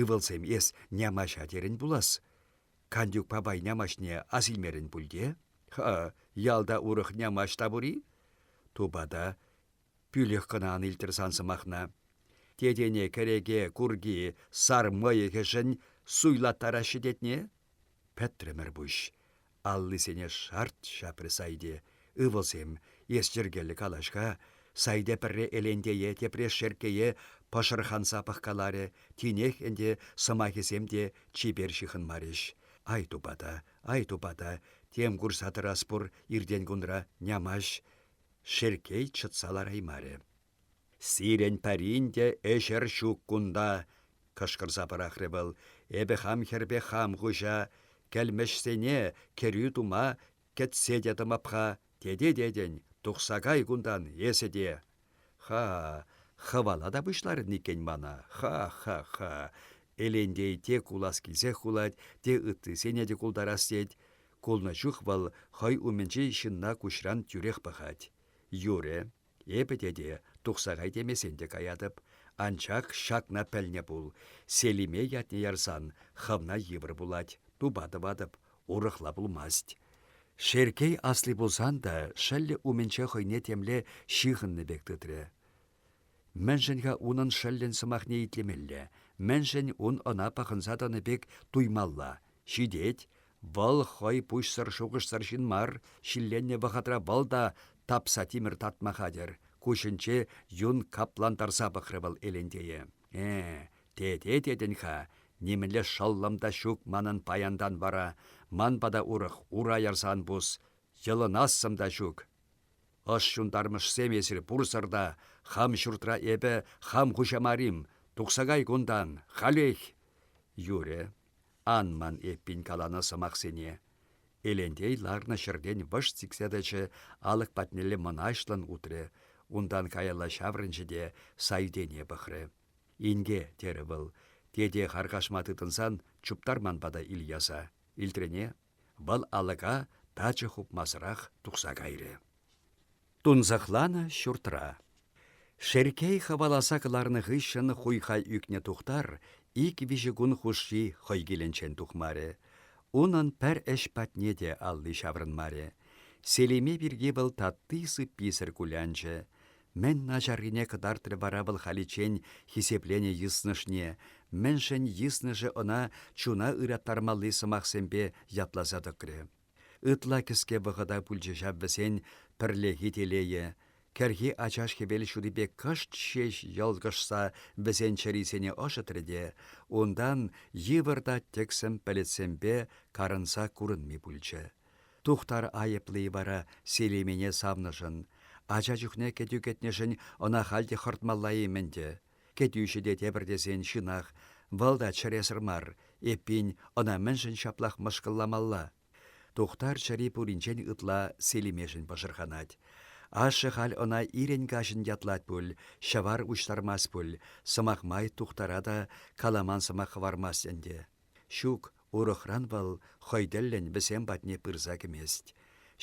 Ывӑлсем, эс Нямаҫа терӗн пулас. Кантюк папай Нямаҫне асилмерӗн пуль те? Ха, ялта урӑх Нямаҫ та пур-и? Тупата, пӳлӗх кӑна ан илттӗр сан сӑмахна. Тетене кӗреке курки сар мӑйӑхӗшӗн суйлаттараҫҫӗ тетне? Пӗтрӗмӗр пуҫ. Аллисене шарт ҫапрӗ Сайте. Ывӑлсем, Эс йӗркеллӗ калаҫ-ха. Сайте пӗрре Элентее, тепре Шерккее пӑшӑрханса пӑхкаларӗ, тинех ӗнтӗ сӑмахӗсем те чипер ҫыхӑнмарӗҫ. Ай тупата, ай тупата, тем курса тӑрас пур иртен-кунра нямаҫ. Шерккей чӑтса лараймарӗ. Сирӗн пӗрин те ӗҫӗр ҫук кунта, кӑшкӑрса пӑрахрӗ вӑл. Эпӗ хам хӗрпе хам хуҫа. Кӗлмӗҫсене кӗрӳ тума кӗтсе те тӑмӑп-ха, тете тетӗн, тухса кай кунтан эсӗ те. Ха, хӑвала та пуҫларӑн иккен мана, ха-ха-ха. Элентей те кулас килсех кулать, те ыттисене те култарас тет. Кулнӑ чух вӑл хӑй умӗнчи ҫынна куҫран тӳрех пӑхать. Юрӗ, Эпӗ тете тухса кай темесен те каятӑп. Анчах ҫакна пӗлнӗ пул, Селиме ятне ярсан хӑвна йывӑр пулать, тупа тӑватӑп, урӑхла пулмасть. Шерккей асли пулсан та шӑллӗ умӗнче хӑйне темле ҫыхӑннӑ пек тытрӗ. Мӗншӗн-ха унӑн шӑллӗн сӑмахне итлемелле, мӗншӗн ун ӑна пӑхӑнса тӑнӑ пек туймалла? Ҫитет, Вӑл хӑй пуҫсӑр-шухӑшсӑр ҫын мар, ҫилленнӗ вӑхӑтра вӑл та тапса тимӗр татма хатӗр. Куҫӗнче юн каплантарса пӑхрӗ вӑл Элентее. Э, тете тетӗн-ха, нимӗнле шӑллӑм та ҫук манӑн паянтан вара. Ман пата урӑх ура ярса ан пус. Йӑлӑнассӑм та ҫук. Ӑш ҫунтармӑшсем эсир пурсӑр та, хам ҫуртра эпӗ хам хуҫа мар-им, тухса кай кунтан, халех! Юрӗ, Ан ман эппин каланӑ сӑмахсене. Элентей ларнӑ ҫӗртен вӑшт сиксе тӑчӗ, алӑк патнелле мӑнаҫлӑн утрӗ. Унтан каялла ҫаврӑнчӗ те Сайтене пӑхрӗ. «Инке», терӗ вӑл, тете харкашма тытӑнсан чуптарман пата Ильяса. Илтрӗне? Вӑл алӑка тачӑ хупмасӑрах тухса кайрӗ. Тунсӑхланӑ ҫуртра. Шерккей хӑваласа кӑларнӑ хыҫҫӑн хуйха ӳкнӗ Тухтар ик-виҫӗ кун хушши хӑй килӗнчен тухмарӗ. Унӑн пӗр ӗҫ патне те алли ҫаврӑнмарӗ. Селиме пирки вӑл татти-сыпписӗр кулянчӗ. Мӗн начаррине кӑтартрӗ вара вӑл халиччен хисепленӗ йыснӑшне, мӗншӗн йыснӑшӗ ӑна чуна ыраттармалли сӑмахсемпе ятласа тӑкрӗ. Ытла кӗске вӑхӑта пулчӗ ҫав вӗсен пӗрлехи телейӗ. Кӗрхи ачаш хӗвел ҫутипе кӑшт ҫеҫ йӑлкӑшса вӗсен чӗрисене ӑшӑтрӗ те, унтан йывӑр та тӗксӗм пӗлӗтсемпе карӑнса курӑнми пулчӗ. Тухтар айӑплӑ-и вара Селимене савнӑшӑн? Ача чухне кӗтӳ кӗтнӗшӗн ӑна халь те хӑртмалла-им ӗнтӗ? Кӗтӳҫӗ те тепӗр тесен ҫынах, вӑл та чӗресӗр мар, эппин, ӑна мӗншӗн ҫаплах мӑшкӑлламалла? Тухтар чӗри пуринчен ытла Селимешӗн пӑшӑрханать. Ашшӗ халь ӑна ирӗн-каҫӑн ятлать пуль, ҫӑвар уҫтармасть пуль, сӑмах май Тухтара та каламан сӑмах хӑвармасть ӗнтӗ. Ҫук, урӑхран вӑл хӑй тӗллӗн вӗсем патне пырса кӗмест.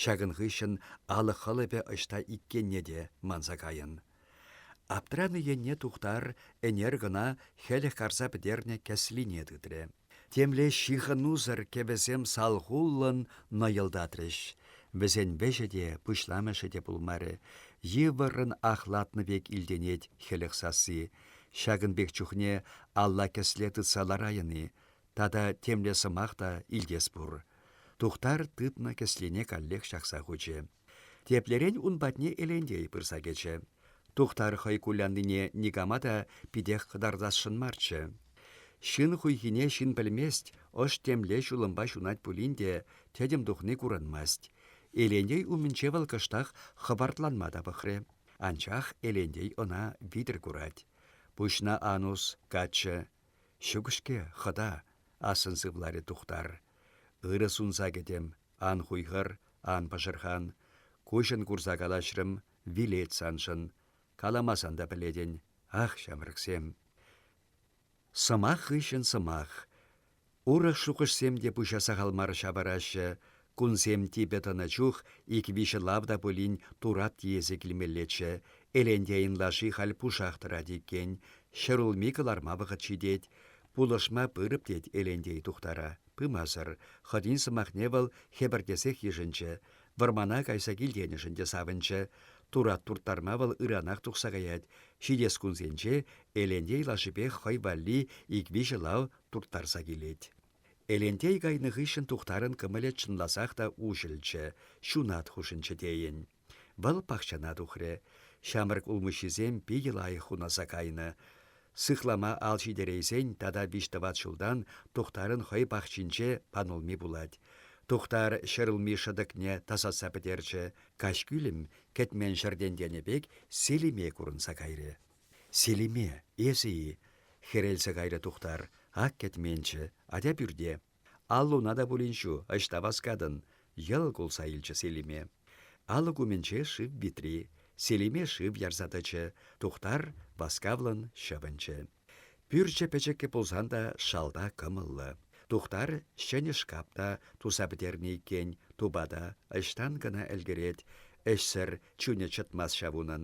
Ҫакӑн хыҫҫӑн алӑк хӑлӑпӗ ӑҫта иккенне те манса кайӑн. Аптранӑ енне Тухтар ӗнер кӑна хӗлӗх карса пӗтернӗ кӗслине тытрӗ. Темле ҫыхӑнусӑр кӗвӗсем салхуллӑн нӑйӑлтатрӗҫ. Вӗсен вӗҫӗ те, пуҫламӑшӗ те пулмарӗ. Йывӑррӑн ахлатнӑ пек илтӗнет хӗлӗх сасси. Ҫакӑн пек чухне алла кӗсле тытса ларайӑн-и? Тата темле сӑмах та илтес пур. Тухтар тытнӑ кӗслене каллех ҫакса хучӗ. Теплерен ун патне Элентей пырса кӗчӗ. Тухтар хӑй куляннине никама та питех кӑтартасшӑн марччӗ. Ҫын хуйхине ҫын пӗлмест, ӑш темле ҫулӑмпа ҫунать пулин те тӗтӗм тухни курӑнмасть. Элентей умӗнче вӑл кӑштах хӑпартланма та пӑхрӗ. Анчах Элентей ӑна витӗр курать. Пуҫна ан ус, каччӑ. Ҫук-ҫке, хӑта, ассӑн сывларӗ Тухтар. Ырӑ сунса кӗтӗм, Ан хуйхӑр, ан пӑшӑрхан. Куҫӑн курса калаҫрӑм, вилет саншӑн. Каламасан та пӗлетӗн. Ах, ҫамрӑксем. Сӑмах хыҫҫӑн сӑмах. Урӑх шухӑшсем те пуҫа сахал мар ҫавӑраҫҫӗ. Кунсем типӗ тӑнӑ чух ик-виҫӗ лав та пулин турат тиесе килмеллеччӗ. Элентейӗн лаши халь пушах тӑрать иккен. Ҫӗрулми кӑларма вӑхӑт ҫитет. Пулӑшма пырӑп тет Элентей Тухтара. Пымасӑр. Хӑтин сӑмахне вӑл хӗпӗртесех йышӑнчӗ. Вӑрмана кайса килтенӗшӗн те савӑнчӗ. Турат турттарма вӑл ыранах тухса каять. Ҫитес кунсенче Элентей лашипех хӑй валли ик-виҫӗ лав турттарса килет. Элентей кайнӑ хыҫҫӑн Тухтарӑн кӑмӑлӗ чӑнласах та уҫӑлчӗ, ҫунат хушӑнчӗ тейӗн. Вӑл пахчана тухрӗ. Ҫамрӑк улмуҫҫисем питӗ лайӑх хунаса кайнӑ. Сыхлама ал ҫитерейсен тата виҫ-тӑват ҫултан Тухтарӑн хӑй пахчинче панулми пулать. Тухтар ҫӗрулми шӑтӑкне тасатса пӗтерчӗ. Каҫкӳлӗм кӗтмен ҫӗртен тенӗ пек Селиме курӑнса кайрӗ. «Селиме, эсӗ-и?» — хӗрелсе кайрӗ Тухтар. «Ак кӗтменччӗ. Атя пӳрте». «Аллуна та пулин ҫу, ӑҫта васкатӑн?» — йӑл кулса илчӗ Селиме. Алӑк умӗнче шыв витри. Селиме шыв ярса тӑчӗ. Тухтар васкавлӑн ҫӑвӑнчӗ. Пӳрчӗ пӗчӗккӗ пулсан та шалта кӑмӑллӑ. Тухтар ҫӗнӗ шкап та туса пӗтернӗ иккен, тупа та ӑҫтан кӑна ӗлкӗрет. Ӗҫсӗр чунӗ чӑтмасть ҫав унӑн.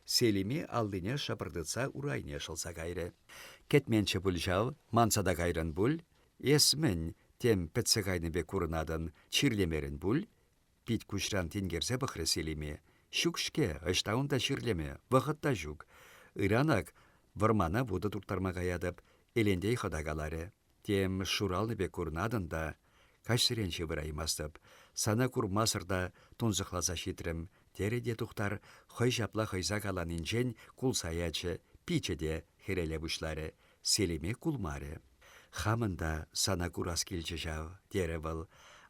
Селиме аллине шӑпӑр тытса урайне шӑлса кайрӗ. Кӗтменччӗ пуль ҫав, манса та кайрӑн пуль. Эс мӗн, тем пӗтсе кайнӑ пек курӑнатӑн, чирлемерӗн пуль? Пит куҫран тинкерсе пӑхрӗ Селиме. Ҫук-ҫке, ӑҫта унта чирлеме, вӑхӑт та ҫук. Ыран ак вӑрмана вутӑ турттарма каятӑп, Элентей хӑта каларӗ. Тем шуралнӑ пек курӑнатӑн та. Каҫсерен ҫывӑраймастӑп. Сана курмасӑр та тунсӑхласа ҫитрӗм, терӗ те Тухтар хӑй ҫапла хӑйса каланинчен кулса ячӗ, пичӗ те хӗреле пуҫларӗ. Селиме кулмарӗ. «Хамӑн та сана курас килчӗ ҫав», терӗ вӑл.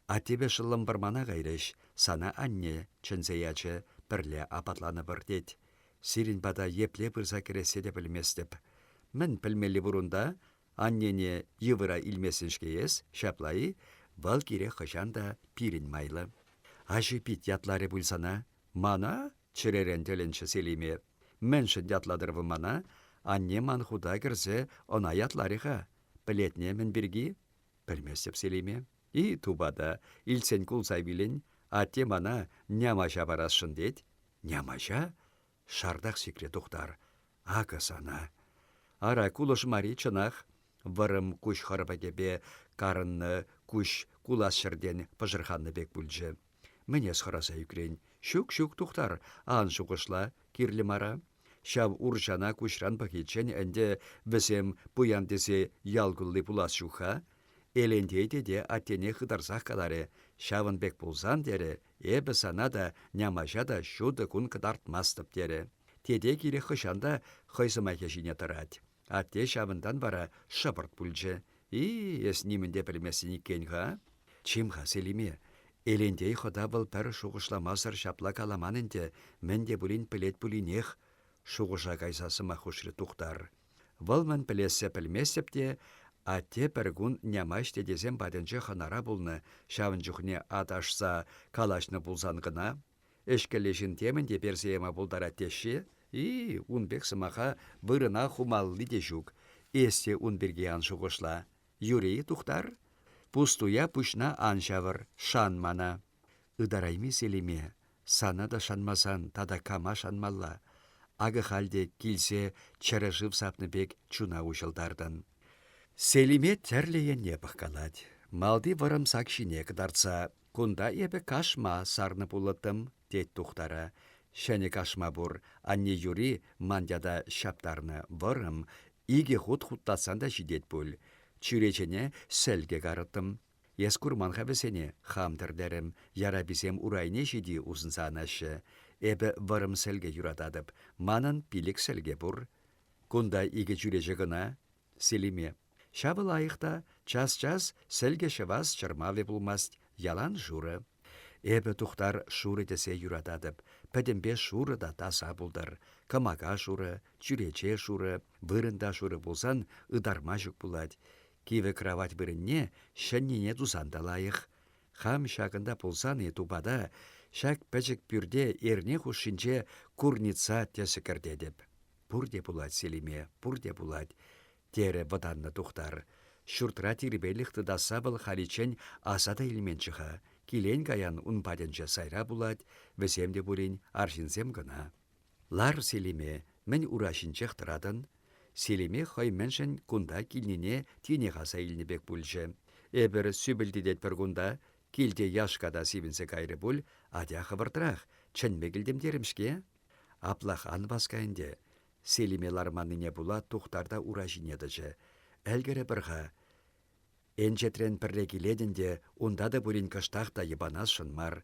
«Аттепе шӑллӑм вӑрмана кайрӗҫ, сана анне чӗнсе ячӗ, пӗрле апатланӑпӑр тет. Сирӗн пата епле пырса кӗрессе те пӗлместӗп. Мӗн пӗлмелли пур унта? Аннене йывӑра илместӗн-ҫке эс, ҫапла-и? Вӑл кирек хӑҫан та пирӗн майлӑ. Аҫу пит ятларӗ пуль сана. Мана? чӗререн тӗлӗнчӗ Селиме. Мӗншӗн ятлатӑр вӑл мана? Анне ман хута кӗрсе ӑна ятларӗ-ха. Пӗлетне мӗн пирки? Пӗлместӗп Селиме. И, тупата, илтсен кулса вилӗн. Атте мана нямаҫа парасшӑн тет. Нямаҫа? Шартах сикрӗ Тухтар. Акӑ сана. Ара, кулӑш мар-и чӑнах? Вӑрӑм куҫ хӑрпӑкӗпе карӑннӑ куҫ кулас ҫӗртен пӑшӑрханнӑ пек пулчӗ. Мӗн эс хӑраса ӳкрен? Ҫук, ҫук, Тухтар, ан шухӑшла, кирлӗ мара. Ҫав урҫана куҫран пӑхиччен ӗнтӗ вӗсем пуян тесе ял кулли пулас ҫук-ха. Элентей тете аттене хытарсах каларӗ: ҫавӑн пек пулсан, терӗ, эпӗ сана та, Нямаҫа та ҫутӑ кун кӑтартмастӑп, терӗ. Тете кирек хӑҫан та хӑй сӑмахӗ ҫине тӑрать. Атте ҫавӑнтан вара шӑпӑрт пулчӗ. И, эс нимӗн те пӗлместӗн иккен-ха. Чим-ха, Селиме, Элентей хӑта вӑл пӗр шухӑшламасӑр ҫапла каламан ӗнтӗ, мӗн те пулин пӗлет пулинех, шухӑша кайса сӑмах хушрӗ Тухтар. Вӑл мӗн пӗлессе пӗлместӗп те, атте пӗркун Нямаҫ тетесем патӗнче хӑнара пулнӑ, ҫавӑн чухне аташса калаҫнӑ пулсан кӑна. Ӗҫкӗллӗ ҫын темӗн те персе яма пултарать теҫҫӗ. И, ун пек сӑмаха вырӑна хумалли те ҫук. Эс те ун пирки ан шухӑшла. Юри, Тухтар, пустуя пуҫна ан ҫавӑр, шан мана. Ытарайми Селиме, сана та шанмасан тата кама шанмалла? Акӑ халь те килсе чӗрӗ шыв сапнӑ пек чуна уҫӑлтартӑн. Селиме тӗрлӗ енне пӑхкалать. Малти вӑрӑм сак ҫине кӑтартса Кунта эпӗ кашма сарнӑ пулӑттӑм, тет Тухтара. Ҫӗнӗ кашма пур, анне юри ман ята ҫаптарнӑ, вӑрӑм, икӗ хут хутлатсан та ҫитет пуль. Чӳречене сӗлкӗ карӑттӑм. Эс курман-ха вӗсене, хам тӗрлерӗм, яраписем урайне ҫити усӑнса анаҫҫӗ. Эпӗ вӑрӑм сӗлкӗ юрататӑп, манӑн пилӗк сӗлкӗ пур. Кунта икӗ чӳрече кӑна, Селиме. Ҫавӑ лайӑх та, час-час сӗлкӗ ҫӑвас чӑрмавӗ пулмасть, ялан шурӑ. Эпӗ Тухтар шурӑ тӗсе юрататӑп, пӗтӗмпе шурӑ та таса пултӑр. Кӑмака шурӑ, чӳрече шурӑ, вырӑн та шурӑ пулсан ытарма ҫук пулать. Кивӗ кравать вырӑнне ҫӗннине тусан та лайӑх. Хам ҫакӑнта пулсан-и тупата, ҫак пӗчӗк пӳрте эрне хушшинче курница тӗсӗ кӗртетӗп. Пурте пулать, Селиме, пурте пулать, терӗ вӑтаннӑ Тухтар. Ҫуртра тирпейлӗх тытасса вӑл халиччен аса та илменччӗ-ха. Килен-каян ун патӗнче сайра пулать, вӗсем те пулин арҫынсем кӑна. Лар, Селиме, мӗн ура ҫинчех тӑратӑн? Селиме хӑй мӗншӗн кунта килнине тинех аса илнӗ пек пулчӗ. Эпӗр сӳпӗлтететпӗр кунта, килте яшка та сивӗнсе кайрӗ пуль, атя хӑвӑртрах, чӗнме килтӗм терӗм-ҫке. Аплах ан васка ӗнтӗ. Селиме ларманнине пула Тухтар та ура ҫине тӑчӗ. Ӗлкӗрӗпӗр-ха. Энчетрен пӗрре килетӗн те унта та пулин кӑштах та йӑпанасшӑн мар.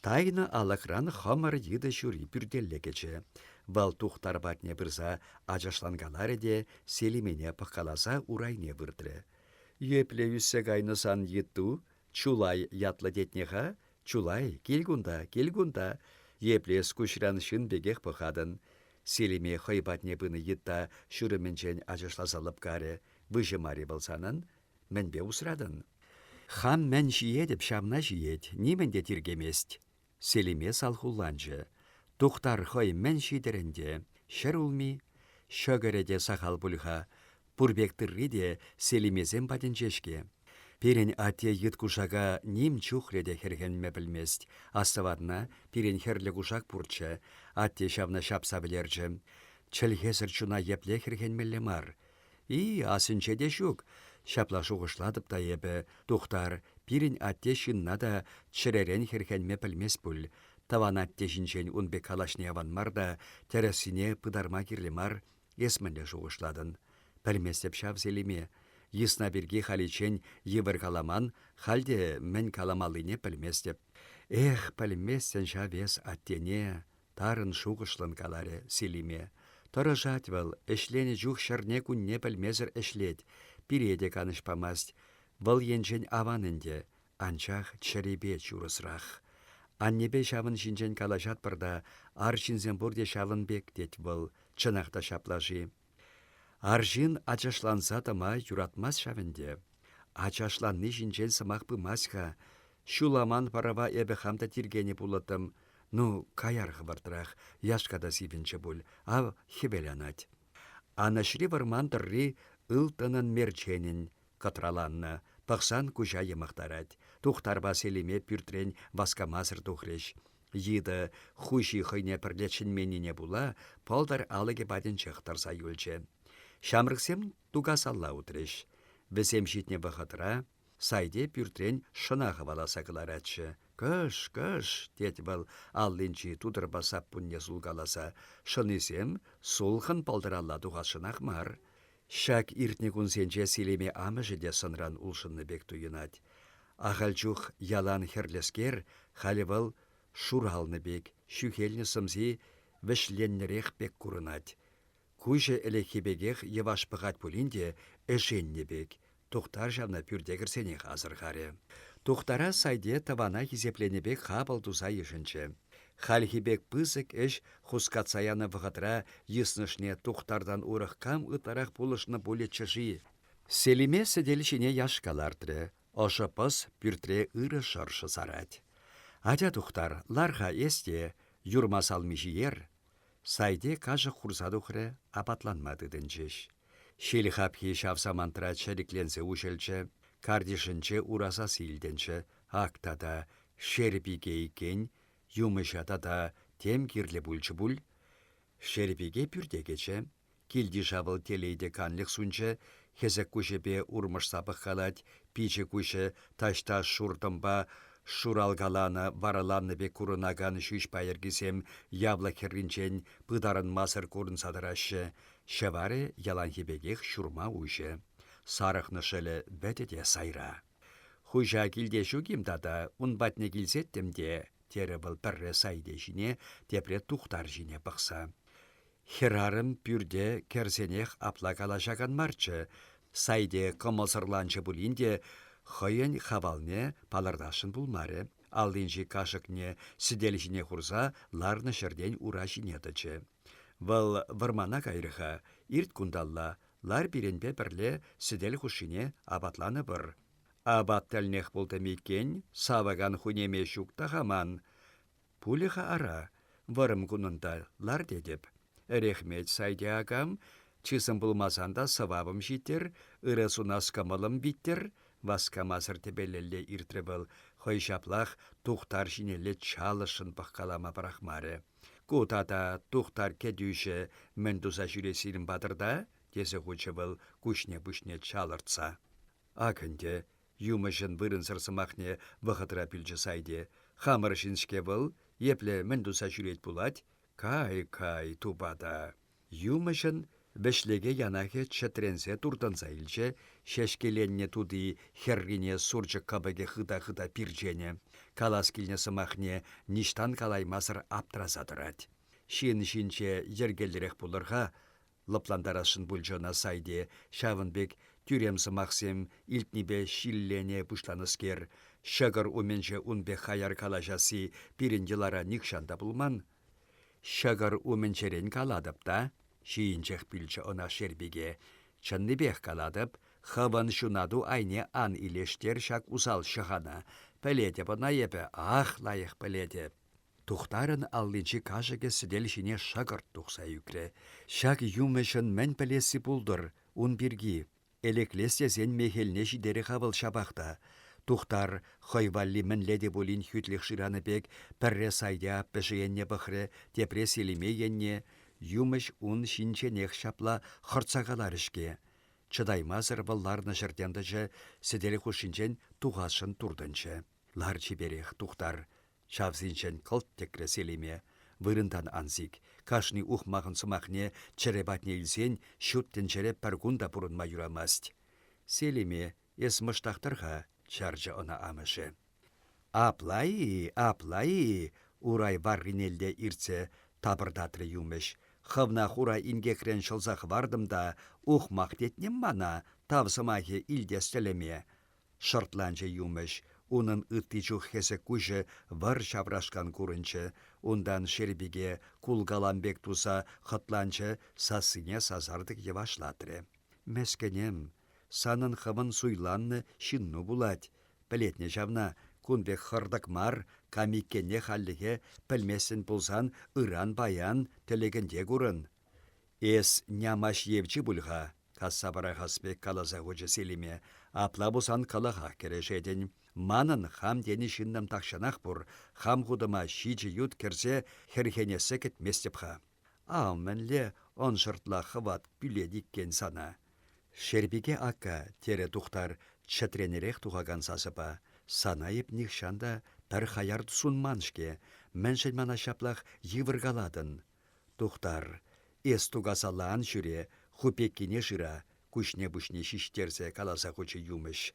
Тайнӑ алӑкран хӑмӑр йытӑ ҫури пӳртелле кӗчӗ. Вӑл Тухтар патне пырса ачашланкаларӗ те Селимене пӑхкаласа урайне выртрӗ. «Епле ӳссе кайнӑ сан йытту? Чулай ятлӑ тетне-ха? Чулай, кил кунта, кил кунта. Епле эс куҫран ҫын пекех пӑхатӑн. Селиме хӑй патне пынӑ йытта ҫурӑмӗнчен ачашласа лӑпкарӗ. Выҫӑ мар-и вӑл санӑн? Мӗнпе усратӑн? Хам мӗн ҫиетӗп, ҫавна ҫиет, нимӗн те тиркемест. Селиме салхулланчӗ. Тухтар хӑй мӗн ҫитӗр ӗнтӗ? Ҫӗрулми? Ҫӑкӑрӗ те сахал пуль-ха. Пур пек тырри те Селимесем патӗнче-ҫке. Пирӗн атте йыт кушака ним чухлӗ те хӗрхенме пӗлмест. Астӑватна, пирӗн хӗрлӗ кушак пурччӗ. Атте ҫавна ҫапса вӗлерчӗ. Чӗлхесӗр чуна епле хӗрхенмелле мар? И, асӗнче те ҫук. Ҫапла шухӑшлатӑп та эпӗ, Тухтар, пирӗн атте ҫынна та чӗререн хӗрхенме пӗлмест пуль. Тӑван атте ҫинчен ун пек калаҫни аван мар та, тӗрӗссине пытарма кирлӗ мар. Эс мӗнле шухӑшлатӑн? Пӗлместӗп ҫав Селиме. Йысна пирки халиччен йывӑр каламан, халь те мӗн каламаллине пӗлместӗп. Эх, пӗлместӗн ҫав эс аттене, Тарӑн шухӑшлӑн каларӗ Селиме. Тӑрӑшать вӑл, ӗҫленӗ чух ҫӗрне-кунне пӗлмесӗр ӗҫлет. Пире те канӑҫ памасть. Вӑл енчен аван ӗнтӗ, анчах чӗрипе чурӑсрах. Аннепе ҫавӑн ҫинчен калаҫатпӑр та, арҫынсем пурте ҫавӑн пек тет вӑл. Чӑнах та ҫапла-ши? Арҫын ачашланса тӑма юратмасть ҫав ӗнтӗ. Ачашланни ҫинчен сӑмах пымасть-ха. Ҫуламан пӑрӑва эпӗ хам та тиркенӗ пулӑттӑм. Ну, каяр хӑвӑртрах, яшка та сивӗнчӗ пуль, ав хӗвел анать. Анӑҫри вӑрман тӑрри ылтӑнӑн-мерченӗн кӑтраланнӑ, пӑхсан куҫа йӑмӑхтарать. Тухтарпа Селиме пӳртрен васкамасӑр тухрӗҫ. Йытӑ, хуҫи хӑйне пӗрле чӗнменнине пула, пӑлтӑр алӑкӗ патӗнчех тӑрса юлчӗ. Ҫамрӑксем тукасалла утрӗҫ. Вӗсем ҫитнӗ вӑхӑтра Сайте пӳртрен шӑна хӑваласа кӑларатчӗ. «Кӑш, кӑш!» тет вӑл аллинчи тутӑрпа саппунне сулкаласа. Шӑнисем сулхӑн пӑлтӑралла тухасшӑнах мар. Ҫак иртнӗ кунсенче Селиме амӑшӗ те сӑнран улшӑннӑ пек туйӑнать. Ахаль чух ялан хӗрлӗскер, халӗ вӑл шуралнӑ пек, ҫӳхелнӗ сӑмси вӗҫленнӗрех пек курӑнать. Куҫӗ ӗлӗкхи пекех йӑваш пӑхать пулин те ӗшеннӗ пек, Тухтар ҫавна пӳрте кӗрсенех асӑрхарӗ. Тухтара Сайте тӑвана хисепленӗ пек хапӑл туса йышӑнчӗ. Хальхи пек пысӑк ӗҫ хускатса янӑ вӑхӑтра йыснӑшне Тухтартан урӑх кам ытларах пулӑшнӑ пулӗччӗ-ши? Селиме сӗтел ҫине яшка лартрӗ. Ӑшӑ пӑс пӳртре ырӑ шӑршӑ сарать. «Атя, Тухтар, лар-ха эс те, юрма салми ҫиер», Сайте кашӑк хурса тухрӗ, апатланма тытӑнчӗҫ. Ҫил хапхи ҫав самантра чӗрикленсе уҫӑлчӗ, картишӗнче ура сасси илтӗнчӗ. Ак тата, Шерпике иккен, юмӑҫа тата тем кирлӗ пулчӗ пуль. Шерпике пӳрте кӗчӗ. Килти шавӑл телей те канлӗх сунчӗ, хӗсӗк куҫӗпе урмӑшса пӑхкалать, пичӗ-куҫӗ таҫта шур тӑмпа шуралкаланӑ вараланнӑ пек курӑнакан ҫӳҫ пайӑркисем явлӑк хӗрринчен пытарӑнмасӑр курӑнса тӑраҫҫӗ, ҫӑварӗ яланхи пекех ҫурма уҫӑ. Сарӑхнӑ шӑлӗ вӗтӗ те сайра. «Хуҫа килте ҫук-им тата, ун патне килсеттӗм те», терӗ вӑл пӗрре Сайте ҫине, тепре Тухтар ҫине пӑхса. Хӗрарӑм пӳрте кӗрсенех апла калаҫакан марччӗ, Сайте кӑмӑлсӑрланчӗ пулин те хӑйӗн хавалне палӑртасшӑн пулмарӗ, аллинчи кашӑкне сӗтел ҫине хурса ларнӑ ҫӗртен ура ҫине тӑчӗ. Вӑл вӑрмана кайрӗ-ха, ирт кунталла, лар пирӗнпе пӗрле сӗтел хушшине апатланӑпӑр. Апат тӗлнех пултӑм иккен, савӑкан хунеме ҫук та-ха ман. Пулӗ-ха ара, вӑрӑм кунӑнта лар тетӗп. Ӗрехмет Сайте акам, чысӑм пулмасан та сӑвапӑм ҫиттӗр, ырӑ сунас кӑмӑлӑм виттӗр, васкамасӑр тӗпелелле иртрӗ вӑл, хӑй ҫаплах Тухтар ҫинелле чалӑшшӑн пӑхкалама пӑрахмарӗ. Ку тата Тухтар кӗтӳҫӗ мӗн туса ҫӳрет сирӗн патӑрта? тесе хучӗ вӑл куҫне-пуҫне чалӑртса. Ак ӗнтӗ, юмӑҫӑн вырӑнсӑр сӑмахне вӑхӑтра пӳлчӗ Сайте. Хамӑр ҫын-ҫке вӑл, епле мӗн туса ҫӳрет пулать? Кай, кай, тупата. Юмӑҫӑн Вӗҫлеке янахӗ чӗтренсе туртӑнса илчӗ, ҫеҫкеленнӗ тути хӗррине сурчӑк кӑпӑкӗ хыта-хыта пирченӗ. Калас килнӗ сӑмахне ниҫтан калаймасӑр аптраса тӑрать. Ҫын ҫинче йӗркеллӗрех пулӑр-ха, лӑплантарасшӑн пулчӗ ӑна Сайте, ҫавӑн пек тӳрем сӑмахсем илтнипе ҫиллене пуҫланӑскер. Ҫӑкӑр умӗнче ун пек хаяр калаҫасси пирӗн йӑлара нихҫан та пулман. Ҫӑкӑр умӗнчерен калатӑп та, ҫийӗнчех пӳлчӗ ӑна Шерпике. Чӑннипех калатӑп, хӑвӑн ҫунату айне ан илештер ҫак усал ҫӑхана. Пӗлетӗп ӑна эпӗ, ах, лайӑх пӗлетӗп. Тухтарӑн аллинчи кашӑкӗ сӗтел ҫине шӑкӑрт тухса ӳкрӗ. Ҫак юмӑҫӑн мӗн пӗлесси пултӑр ун пирки? Элеклес тесен мехелне ҫитерӗ-ха вӑл ҫапах та. Тухтар хӑй валли мӗнле те пулин хӳтлӗх шыранӑ пек пӗрре Сайте аппӑшӗ енне пӑхрӗ, тепре Селиме енне. Юмӑҫ ун ҫинченех ҫапла хӑртса каларӗ-ҫке. Чӑтаймасӑр вӑл ларнӑ ҫӗртен тӑчӗ, сӗтел хушшинчен тухасшӑн туртӑнчӗ. Лар чиперех, Тухтар, Чавсинчен кӑлт тӗкрӗ Селиме. Вырӑнтан ан сик. Кашни ухмахӑн сӑмахне чӗре патне илсен ҫут тӗнчере пӗр кун та пурӑнма юрамасть. Селиме, эс мӑштах тӑр-ха, чарчӗ ӑна амӑшӗ. Апла-и, апла-и, урай варринелле иртсе тапӑртатрӗ юмӑҫ. Хӑвна хура инкекрен ҫӑлса хӑвартӑм та ухмах тетнем мана тав сӑмахӗ илтес тӗлӗме. Шӑртланчӗ юмӑҫ, унӑн ытти чух хӗсӗк куҫӗ вӑр ҫаврашкан курӑнчӗ. Унтан Шерпике кулкалам пек туса хӑтланчӗ, сассине сасартӑк йӑвашлатрӗ. Мӗскӗнӗм, санӑн хӑвӑн суйланнӑ ҫынну пулать. Пӗлетне ҫавна, кун пек хӑртӑк мар, кам иккенне хальлӗхе пӗлместӗн пулсан ыран-паян тӗлӗкӗнте курӑн. Эс нямаҫ евчи пуль-ха, касса пӑрахас пек каласа хучӗ Селиме. Апла пулсан кӑлӑхах кӗрешетӗн. Манӑн хам тенӗ ҫыннӑм тахҫанах пур, хам хутӑма ҫичӗ ют кӗрсе хӗрхенессе кӗтместӗп-ха. Ав мӗнле ӑншӑртла хӑват пӳлет иккен сана. Шерпике акка, терӗ Тухтар чӗтренерех тухакан сасӑпа, сана эп нихҫан та пӗр хаяр сунман-ҫке, мӗншӗн мана ҫаплах йывӑр калатӑн? Тухтар, эс тукасалла ан ҫӳре, ху пеккине шыра, куҫне-пуҫне ҫиҫтерсе каласа хучӗ юмӑҫ.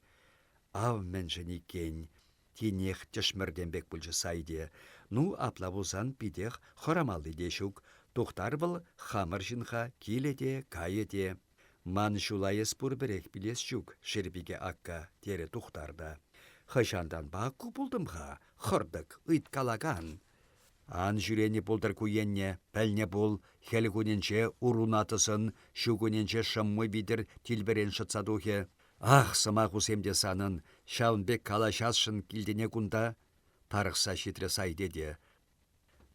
Ав мӗншӗн иккен, тинех тӗшмӗртем пек пулчӗ Сайте. Ну, апла пулсан питех хӑрамалли те ҫук. Тухтар вӑл хамӑр ҫын-ха, килӗ те, кайӗ те. Ман ҫула эс пурпӗрех пилес ҫук, Шерпике акка, терӗ Тухтар та. Хӑҫантанпа ку пултӑм-ха, хӑртӑк, ыйткалакан. Ан ҫӳренӗ пултӑр ку енне, пӗлнӗ пул, хӗл кунӗнче уруна тӑсӑн, ҫу кунӗнче шӑмму витӗр тилпӗрен шӑтса тухӗ. Ах, сӑмахусем те санӑн, ҫавӑн пек калаҫасшӑн килтӗне кунта? Тарӑхса ҫитрӗ Сайте те.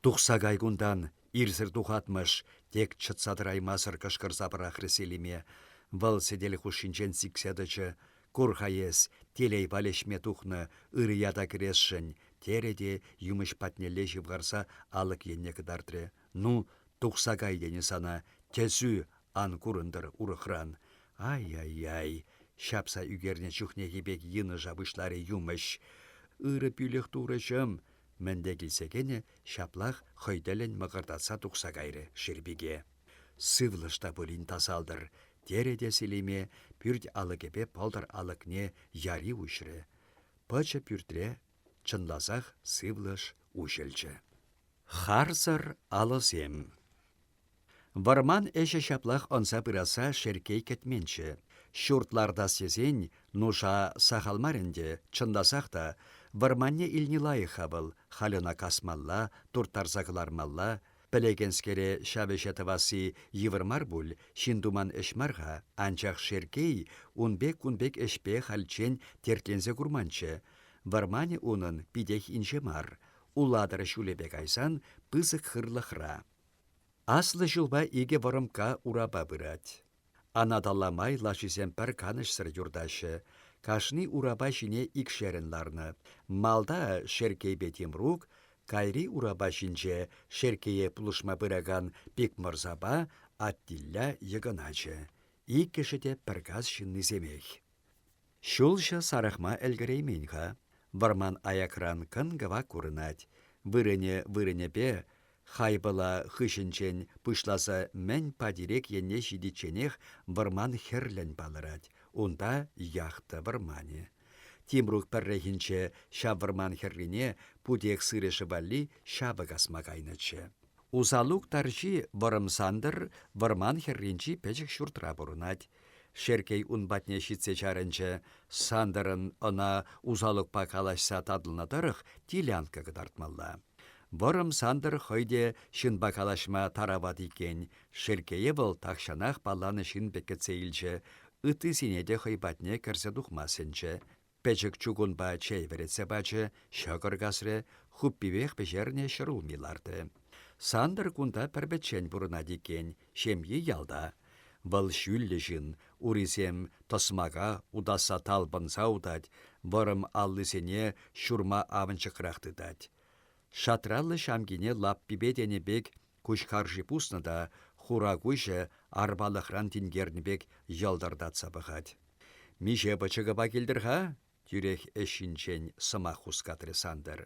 Тухса кай кунтан, ирсӗр тухатмӑш, тек чӑтса тӑраймасӑр кӑшкӑрса пӑрахрӗ Селиме. Вӑл сӗтел хушшинчен сиксе тӑчӗ. Кур-ха эс, телей валеҫме тухнӑ, ырӑ ята кӗресшӗн, терӗ те юмӑҫ патнелле ҫывхарса алӑк енне кӑтартрӗ. Ну, тухса кай тенӗ сана, тӗсӳ ан курӑнтӑр урӑхран. Ай-яй-яй, ҫапса ӳкернӗ чухнехи пек йынӑша пуҫларӗ юмӑҫ. Ырӑ пӳлӗх турӑҫӑм, мӗнле килсе кӗнӗ, ҫаплах хӑй тӗллӗн мӑкӑртатса тухса кайрӗ Шерпике. Сывлӑш та пулин тасалтӑр, терӗ те Селиме пӳрт алӑкӗпе пӑлтӑр алӑкне яри уҫрӗ. Пӑчӑ пӳртре чӑнласах сывлӑш уҫӑлчӗ. Харсӑр алӑсем. Вӑрман ӗҫӗ ҫаплах ӑнса пырасса Шерккей кӗтменччӗ. Ҫурт лартас тесен нуша сахал мар ӗнтӗ, чӑнласах та, вӑрманне илни лайӑх-ха вӑл, халь ӑна касмалла, турттарса кӑлармалла. Пӗлекенскере ҫав ӗҫе тӑвасси йывӑр мар пуль, ҫын туман ӗҫ мар-ха, анчах Шерккей ун пек-кун пек ӗҫпе хальччен тертленсе курманччӗ. Вӑрманӗ унӑн питех инҫе мар. Улатӑр ҫулӗпе кайсан пысӑк хырлӑхра. Аслӑ ҫулпа икӗ вӑрӑмкка урапа пырать. Анаталла май лашисем пӗр канӑҫсӑр юртаҫҫӗ. Кашни урапа ҫине икшерӗн ларнӑ. Малта Шерккейпе Тимрук, кайри урапа ҫинче Шерккее пулӑшма пыракан Пикмӑрсапа Аттилля Йӑкӑначӗ. Иккӗшӗ те пӗр кас ҫыннисемех. Ҫулҫӑ сарӑхма ӗлкӗреймен-ха. Вӑрман аякран кӑн-кӑвак курӑнать. Вырӑнӗ-вырӑнӗпе. Хайпӑла хыҫӗнчен пуҫласа мӗн Патирек енне ҫитичченех вӑрман хӗрлӗн палӑрать, унта яхта вӑрманӗ. Тимрук пӗррехинче ҫав вӑрман хӗррине путек сырӑшӗ валли ҫапӑ касма кайнӑччӗ. Усалук тарҫи Вӑрӑм Сантӑр вӑрман хӗрринчи пӗчӗк ҫуртра пурӑнать. Шерккей ун патне ҫитсе чарӑнчӗ, Сантӑрӑн ӑна Усалукпа калаҫса татӑлнӑ тӑрӑх тилянкка кӑтартмалла. Вӑрӑм Сантӑр хӑй те ҫынпа калаҫма тарават иккен, Шерккее вӑл тахҫанах палланӑ ҫын пек кӗтсе илчӗ, ыттисене те хӑй патне кӗрсе тухма сӗнчӗ. Пӗчӗк чукунпа чей вӗретсе пачӗ, ҫӑкӑр касрӗ, хуппипех пӗҫернӗ ҫӗрулми лартрӗ. Сантӑр кунта пӗр-пӗччен пурӑнать иккен, ҫемйи ялта. Вӑл ҫӳллӗ ҫын, урисем тӑсмака утасса талпӑнса утать, вӑрӑм аллисене ҫурма авӑнчӑкрах тытать. Шатраллӑ ҫамкине лаппипе тенӗ пек куҫ харши пуснӑ та хура куҫӗ арпалӑхран тинкернӗ пек йӑлтӑртатса пӑхать. «Миҫе пӑчӑкӑпа килтӗр-ха?» — тӳрех ӗҫ ҫинчен сӑмах хускатрӗ Сантӑр.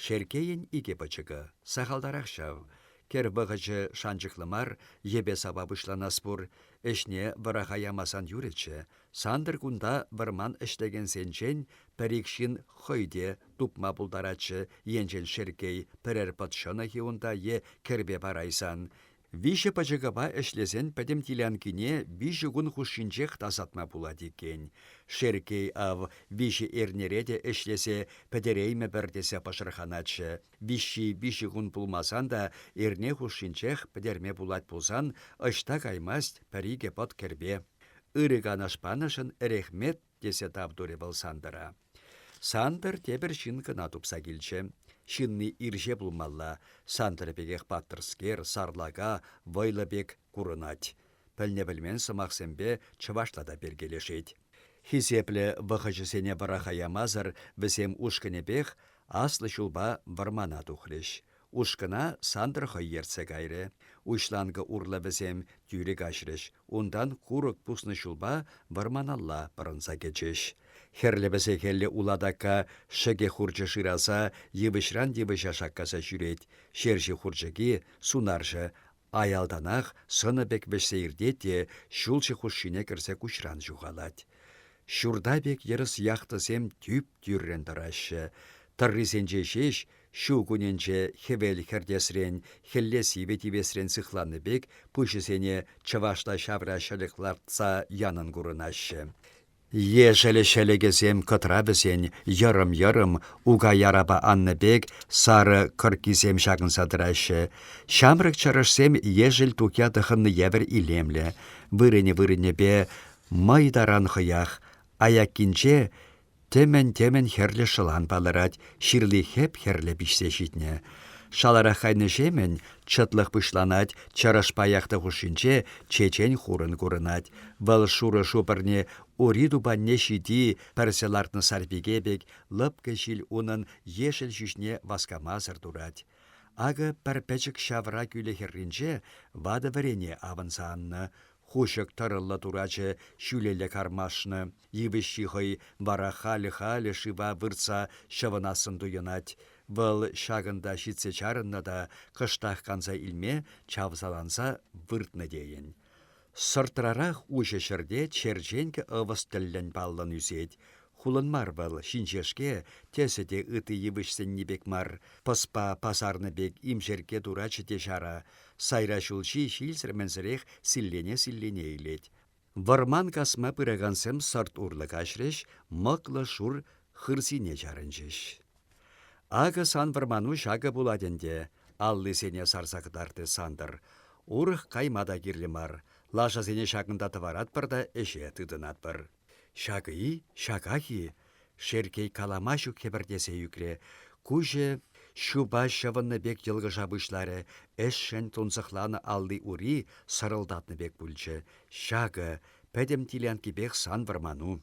Шерккейӗн икӗ пӑчӑкӑ, сахалтарах ҫав. Кӗр вӑхӑчӗ шанчӑклӑ мар, йӗпе-сапа пуҫланас пур. Ӗҫне вӑраха ямасан юрӗччӗ. Сантӑр кунта вӑрман ӗҫлекенсенчен пӗр-ик ҫын хӑй те тупма пултаратчӗ, енчен Шерккей пӗрер пӑт ҫӑнӑх-и унта е кӗрпе парайсан. Виҫӗ пӑчӑкӑпа ӗҫлесен пӗтӗм тилянкине виҫӗ кун хушшинчех тасатма пулать иккен. Шерккей ав виҫӗ эрнере те ӗҫлесе пӗтереймӗпӗр тесе пӑшӑрханатчӗ. Виҫҫи виҫӗ кун пулмасан та эрне хушшинчех пӗтерме пулать пулсан ӑҫта каймасть пӗр-икӗ пӑт кӗрпе. Ырӑ канаш панӑшӑн ӗрехмет тесе тав турӗ вӑл Сантӑра. Сантӑр тепӗр ҫын кӑна тупса килчӗ. Ҫынни ирҫе пулмалла, Сантӑр пекех паттӑрскер, сарлака, вӑйлӑ пек курӑнать. Пӗлнӗ-пӗлмен сӑмахсемпе чӑвашла та перкелешет. Хисеплӗ вӑхӑчӗсене вӑраха ямасӑр вӗсем ушкӑнӗпех аслӑ ҫулпа вӑрмана тухрӗҫ. Ушкӑна Сантӑр хӑй ертсе кайрӗ. Уҫланкӑ урлӑ вӗсем тӳрӗ каҫрӗҫ, унтан курӑк пуснӑ ҫулпа вӑрманалла пӑрӑнса кӗчӗҫ. Хӗрлӗ вӗсехеллӗ улатакка шӗкӗ хурчӗ шыраса йывӑҫран йывӑҫа шаккаса ҫӳрет. Ҫерҫи хурчӑки, сунарҫӑ, аялтанах сӑнӑ пек вӗҫсе иртет те ҫулҫӑ хушшине кӗрсе куҫран ҫухалать. Ҫурта пек йӑрӑс яхтӑсем тӳп-тӳррӗн тӑраҫҫӗ. Тӑррисенче ҫеҫ ҫу кунӗнче хӗвел хӗртесрен, хӗлле сивӗ тивесрен сыхланнӑ пек пуҫӗсене чӑвашла ҫавра ҫӗлӗк лартса янӑн курӑнаҫҫӗ. Ешӗл ҫӗлӗкӗсем кӑтра вӗсен йӑрӑм-йӑрӑм ука ярапа аннӑ пек сарӑ кӑрккисем ҫакӑнса тӑраҫҫӗ. Ҫамрӑк чӑрӑшсем ешӗл тухья тӑхӑннӑ евӗр илемлӗ. Вырӑнӗ-вырӑнӗпе мӑй таран хӑях, аяккинче Тӗмӗн-тӗмӗн хӗрлӗ шӑлан палӑрать, ҫырли хӗп-хӗрлӗ пиҫсе ҫитнӗ. Шаларах кайнӑҫемӗн чӑтлӑх пуҫланать, чӑрӑш паях та хушшинче чечен хурӑн курӑнать. Вӑл шурӑ шупӑрне ури тупанне ҫити пӗрсе лартнӑ сарпике пек лӑпкӑ ҫил унӑн ешӗл ҫӳҫне васкамасӑр турать. Акӑ пӗр пӗчӗк ҫавра кӳлӗ хӗрринче ватӑ вӗрене авӑнса аннӑ. Хуҫӑк тӑрӑллӑ турачӗ ҫӳлелле кармашнӑ. Йывӑҫҫи хӑй вара халӗ-халӗ шыва выртса ҫӑвӑнассӑн туйӑнать. Вӑл ҫакӑнта ҫитсе чарӑннӑ та кӑштах канса илме чавсаланса выртнӑ тейӗн. Сӑртрарах уҫӑ ҫӗрте черченкӗ ӑвӑс тӗллӗн паллӑн ӳсет. Хулӑн мар вӑл, ҫинҫешке, тӗсӗ те ытти йывӑҫсенни пек мар, пӑспа пасарнӑ пек имшеркке турачӗ те ҫара, сайра ҫулҫи ҫилсӗр-мӗнсӗрех силлене-силлене илет. Вӑрман касма пыракансем сӑрт урлӑ каҫрӗҫ, мӑклӑ шур хырсине чарӑнчӗҫ. Акӑ сан вӑрману ҫакӑ пулать ӗнтӗ, аллисене сарса кӑтартрӗ Сантӑр. Урӑх кайма та кирлӗ мар. Лашасене ҫакӑнта тӑваратпӑр та ӗҫе тытӑнатпӑр. Ҫакӑ-и, ҫаках-и? Шерккей калама ҫук хӗпӗртесе ӳкрӗ. Куҫӗ ҫупа ҫӑвӑннӑ пек йӑлкӑша пуҫларӗ, ӗҫшӗн тунсӑхланӑ алли-ури сӑрӑлтатнӑ пек пулчӗ. Ҫакӑ пӗтӗм тилянккипех сан вӑрману.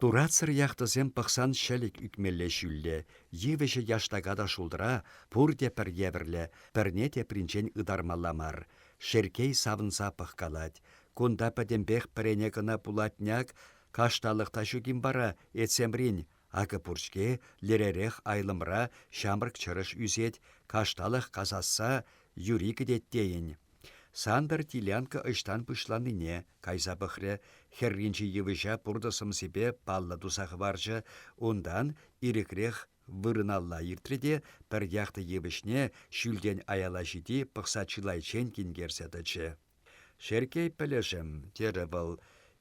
Туратсӑр яхтӑсем пӑхсан ҫӗлӗк ӳкмелле ҫӳллӗ, йывӑҫӗ яштака та шултра, пурте пӗр евӗрлӗ, пӗрне тепринчен ытармалла мар. Шерккей савӑнса пӑхкалать. Кунта пӗтӗмпех пӗрене кӑна пулать-няк, кашталӑх та ҫук-им вара, этсемрин? Акӑ пур-ҫке, леререх айлӑмра ҫамрӑк чӑрӑш ӳсет, кашталӑх касасса. юри кӗтет тейӗн. Сантӑр Тилянка ӑҫтан пуҫланнине кайса пӑхрӗ, хӗрринчи йывӑҫа пуртӑ сӑмсипе паллӑ туса хӑварчӗ, унтан ирӗкрех вырӑналла иртрӗ те пӗр яхта йывӑҫне ҫӳлтен аяла ҫити пӑхса чылайччен тинкерсе тӑчӗ. «Шерккей пӗлӗшӗм», терӗ вӑл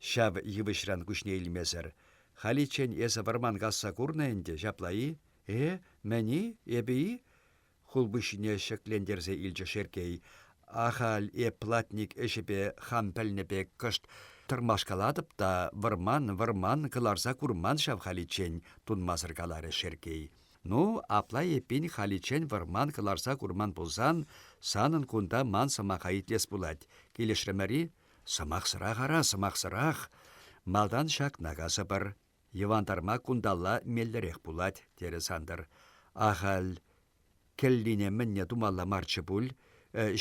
ҫав йывӑҫран куҫне илмесӗр, «халиччен эсӗ вӑрман касса курнӑ ӗнтӗ, ҫапла-и? Э, мӗн-и, эпӗ-и?» хулпуҫҫине ҫӗклентерсе илчӗ Шерккей. Ахаль эп платник ӗҫӗпе хам пӗлнӗ пек кӑшт тӑрмашкалатӑп та вӑрман, вӑрман кӑларса курман ҫав халиччен, тунмасӑр каларӗ Шерккей. Ну, апла эппин халиччен вӑрман кӑларса курман пулсан, санӑн кунта ман сӑмаха итлес пулать. Килӗшрӗмӗр-и? Сӑмахсӑрах ара, сӑмахсӑрах. Малтан ҫакна касӑпӑр. Йӑвантарма кунталла меллӗрех пулать, терӗ Сантӑр. Ахаль кӗллине мӗнне тумалла марччӗ пуль,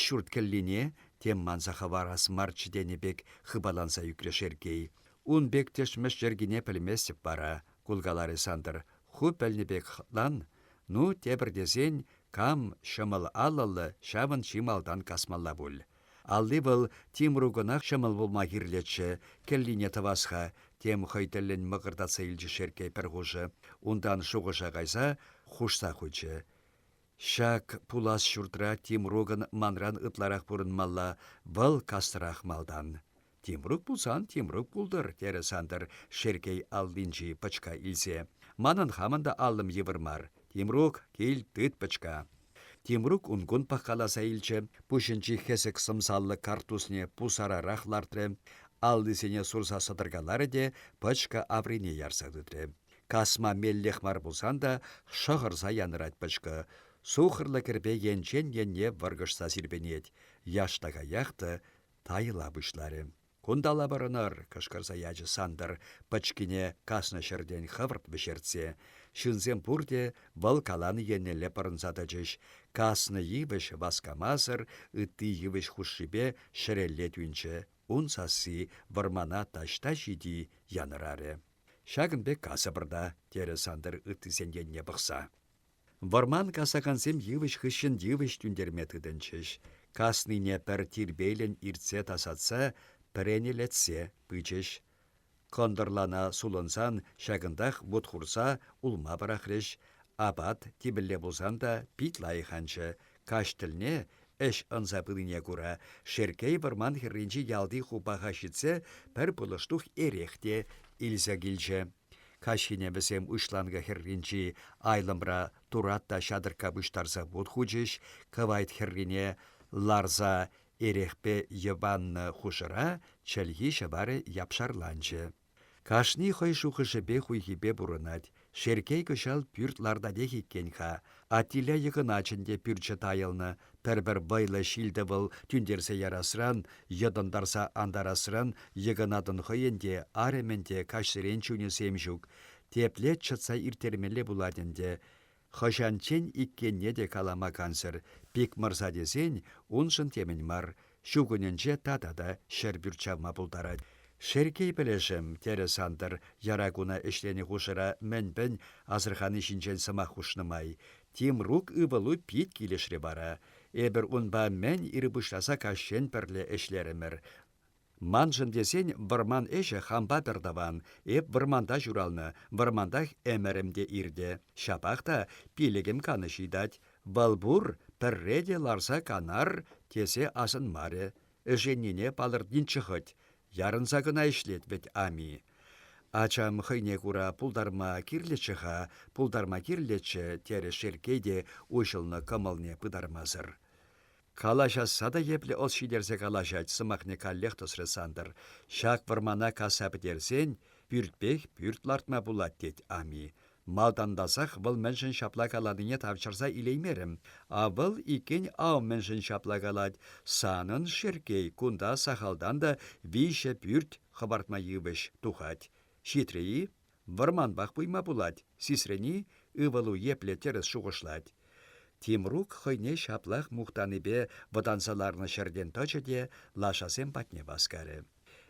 ҫурт кӗллине тем манса хӑварас марччӗ тенӗ пек хыпаланса ӳкрӗ Шерккей. Ун пек тӗшмӗш йӗркине пӗлместӗп вара, кулкаларӗ Сантӑр. Ху пӗлнӗ пек хӑтлан. Ну, тепӗр тесен, кам ҫӑмӑл алӑллӑ, ҫавӑн чи малтан касмалла пуль. Алли вӑл Тимрукӑнах ҫӑмӑл пулма кирлӗччӗ, кӗллине тӑвас-ха, тем хӑй тӗллӗн мӑкӑртатса илчӗ Шерккей пӗр хушӑ. Унтан шухӑша кайса хушса хучӗ. Ҫак пулас ҫуртра Тимрукӑн манран ытларах пурӑнмалла, вӑл касрах малтан. Тимрук пулсан Тимрук пултӑр, терӗ Сантӑр Шерккей аллинчи пӑчка илсе. Манӑн хамӑн та аллӑм йывӑр мар. Тимрук, кил, тыт пӑчка. Тимрук ун-кун пӑхкаласа илчӗ, пуҫӗнчи хӗсӗк сӑмсаллӑ карттусне пусарарах лартрӗ, аллисене сурса сӑтӑркаларӗ те пӑчкӑ аврине ярса тытрӗ. Касма меллех мар пулсан та шӑхӑрса янӑрать пӑчкӑ. Сухӑрлӑ кӗрпе енчен енне вӑркӑшса сирпӗнет. Яштака яхта тайӑла пуҫларӗ. «Кунталла пӑрӑнӑр!» — кӑшкӑрса ячӗ Сантӑр пӑчкине каснӑ ҫӗртен хӑвӑрт вӗҫертсе. Ҫынсем пурте вӑл каланӑ еннелле пӑрӑнса тӑчӗҫ. Каснӑ йывӑҫ васкамасӑр ытти йывӑҫ хушшипе ҫӗрелле тӳнчӗ. Ун сасси вӑрмана таҫта ҫити янӑрарӗ. «Ҫакӑн пек касӑпӑр та», — терӗ Сантӑр ыттисен енне пӑхса. Вӑрман касакансем йывӑҫ хыҫҫӑн йывӑҫ тӳнтерме тытӑнчӗҫ. Каснине пӗр тирпейлӗн иртсе тасатса, пӗренелетсе пычӗҫ. Кӑнтӑрлана сулӑнсан ҫакӑнтах вут хурса улма пӑрахрӗҫ. Апат типӗлле пулсан та пит лайӑх анчӗ. Каҫ тӗлне, ӗҫ ӑнса пынине кура, Шерккей вӑрман хӗрринчи ялти хупаха ҫитсе пӗр пулӑштух эрех те илсе килчӗ. Каҫхине вӗсем уҫланкӑ хӗрринчи айлӑмра турат та ҫатӑркка пуҫтарса вут хучӗҫ, кӑвайт хӗррине ларса эрехпе йӑваннӑ хушӑра чӗлхи-ҫӑварӗ япшарланчӗ. Кашни хӑй шухӑшӗпе-хуйхипе пурӑнать. Шерккей кӑҫал пӳрт лартатех иккен-ха. Аттиля Йӑкӑначӗн те пӳрчӗ тайӑлнӑ, Пӗр-пӗр вӑйлӑ ҫил-тӑвӑл тӳнтерсе ярасран, йӑтӑнтарса антарасран Йӑкӑнатӑн хӑйӗн те, арӑмӗн те каҫсерен чунӗсем ҫук. Тепле чӑтса ирттермелле пулать ӗнтӗ. Хӑҫанччен иккенне те калама кансӗр. Пикмӑрса тесен, уншӑн темӗн мар. Ҫу кунӗнче тата та ҫӗрпӳрт чавма пултарать. «Шерккей пӗлӗшӗм», терӗ Сантӑр яра куна ӗҫленӗ хушӑра мӗн-пӗн асӑрхани ҫинчен сӑмах хушнӑ май. Тимрук ывӑлу пит килӗшрӗ вара. Эпӗр унпа мӗн ир пуҫласа каҫчен пӗрле ӗҫлерӗмӗр. Маншӑн тесен вӑрман ӗҫӗ хампа пӗр тӑван. Эп вӑрманта ҫуралнӑ, вӑрмантах ӗмӗрӗм те иртӗ. Ҫапах та пилӗкӗм канӑҫ ыйтать. Вӑл пур, пӗрре те ларса канар тесе асӑнмарӗ. Ӗшеннине палӑртнинччӗ хӑть. Ярӑнса кӑна ӗҫлет вӗт ами. Ачам хӑйне кура пултарма кирлӗччӗ-ха, пултарма кирлӗччӗ, терӗ Шерккей те уҫӑлнӑ кӑмӑлне пытармасӑр. Калаҫасса та епле ӑс ҫитерсе калаҫать, сӑмахне каллех тӑсрӗ Сантӑр. Ҫак вӑрмана касса пӗтерсен пӳртпех пӳрт лартма пулать тет ами. Малтантасах вӑл мӗншӗн ҫапла каланине тавҫӑрса илеймерӗм. А вӑл иккен ав мӗншӗн ҫапла калать. Санӑн, Шерккей, кунта сахалтан та виҫӗ пӳрт хӑпартма йывӑҫ тухать. Ҫитрӗ-и? Вӑрманпах пуйма пулать, сисрӗн-и, ывӑлу епле тӗрӗс шухӑшлать. Тимрук хӑйне ҫаплах мухтанипе вӑтанса ларнӑ ҫӗртен тӑчӗ те лашасем патне васкарӗ.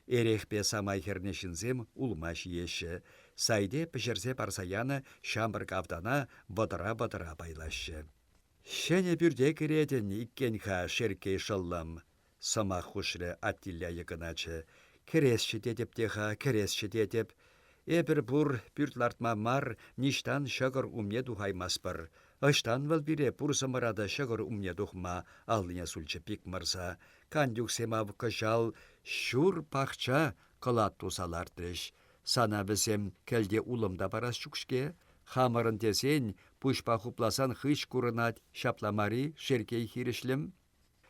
Эрехпе самай хӗрнӗ ҫынсем улма ҫиеҫҫӗ, Сайте пӗҫерсе парса янӑ ҫамрӑк автана вӑтӑра-вӑтӑра пайлаҫҫӗ. Ҫӗнӗ пӳрте кӗретӗн иккен-ха, Шерккей шӑллӑм, сӑмах хушрӗ Аттиля Йӑкӑначӗ. Кӗресчӗ тетӗп те-ха, кӗресчӗ тетӗп. Эпӗр пур пӳрт лартма мар, ниҫтан ҫӑкӑр умне тухаймастпӑр. Ӑҫтан вӑл пире пурсӑмӑра та ҫӑкӑр умне тухма, аллине сулчӗ Пикмӑрса. Кантюксем ав кӑҫал ҫур пахча кӑлат туса лартрӗҫ. Сана вӗсем кӗлте улӑм та парас ҫук-ҫке. Хамӑрӑн тесен, пуҫпа хупласан хыҫ курӑнать, ҫапла мар-и, Шерккей хирӗҫлӗм?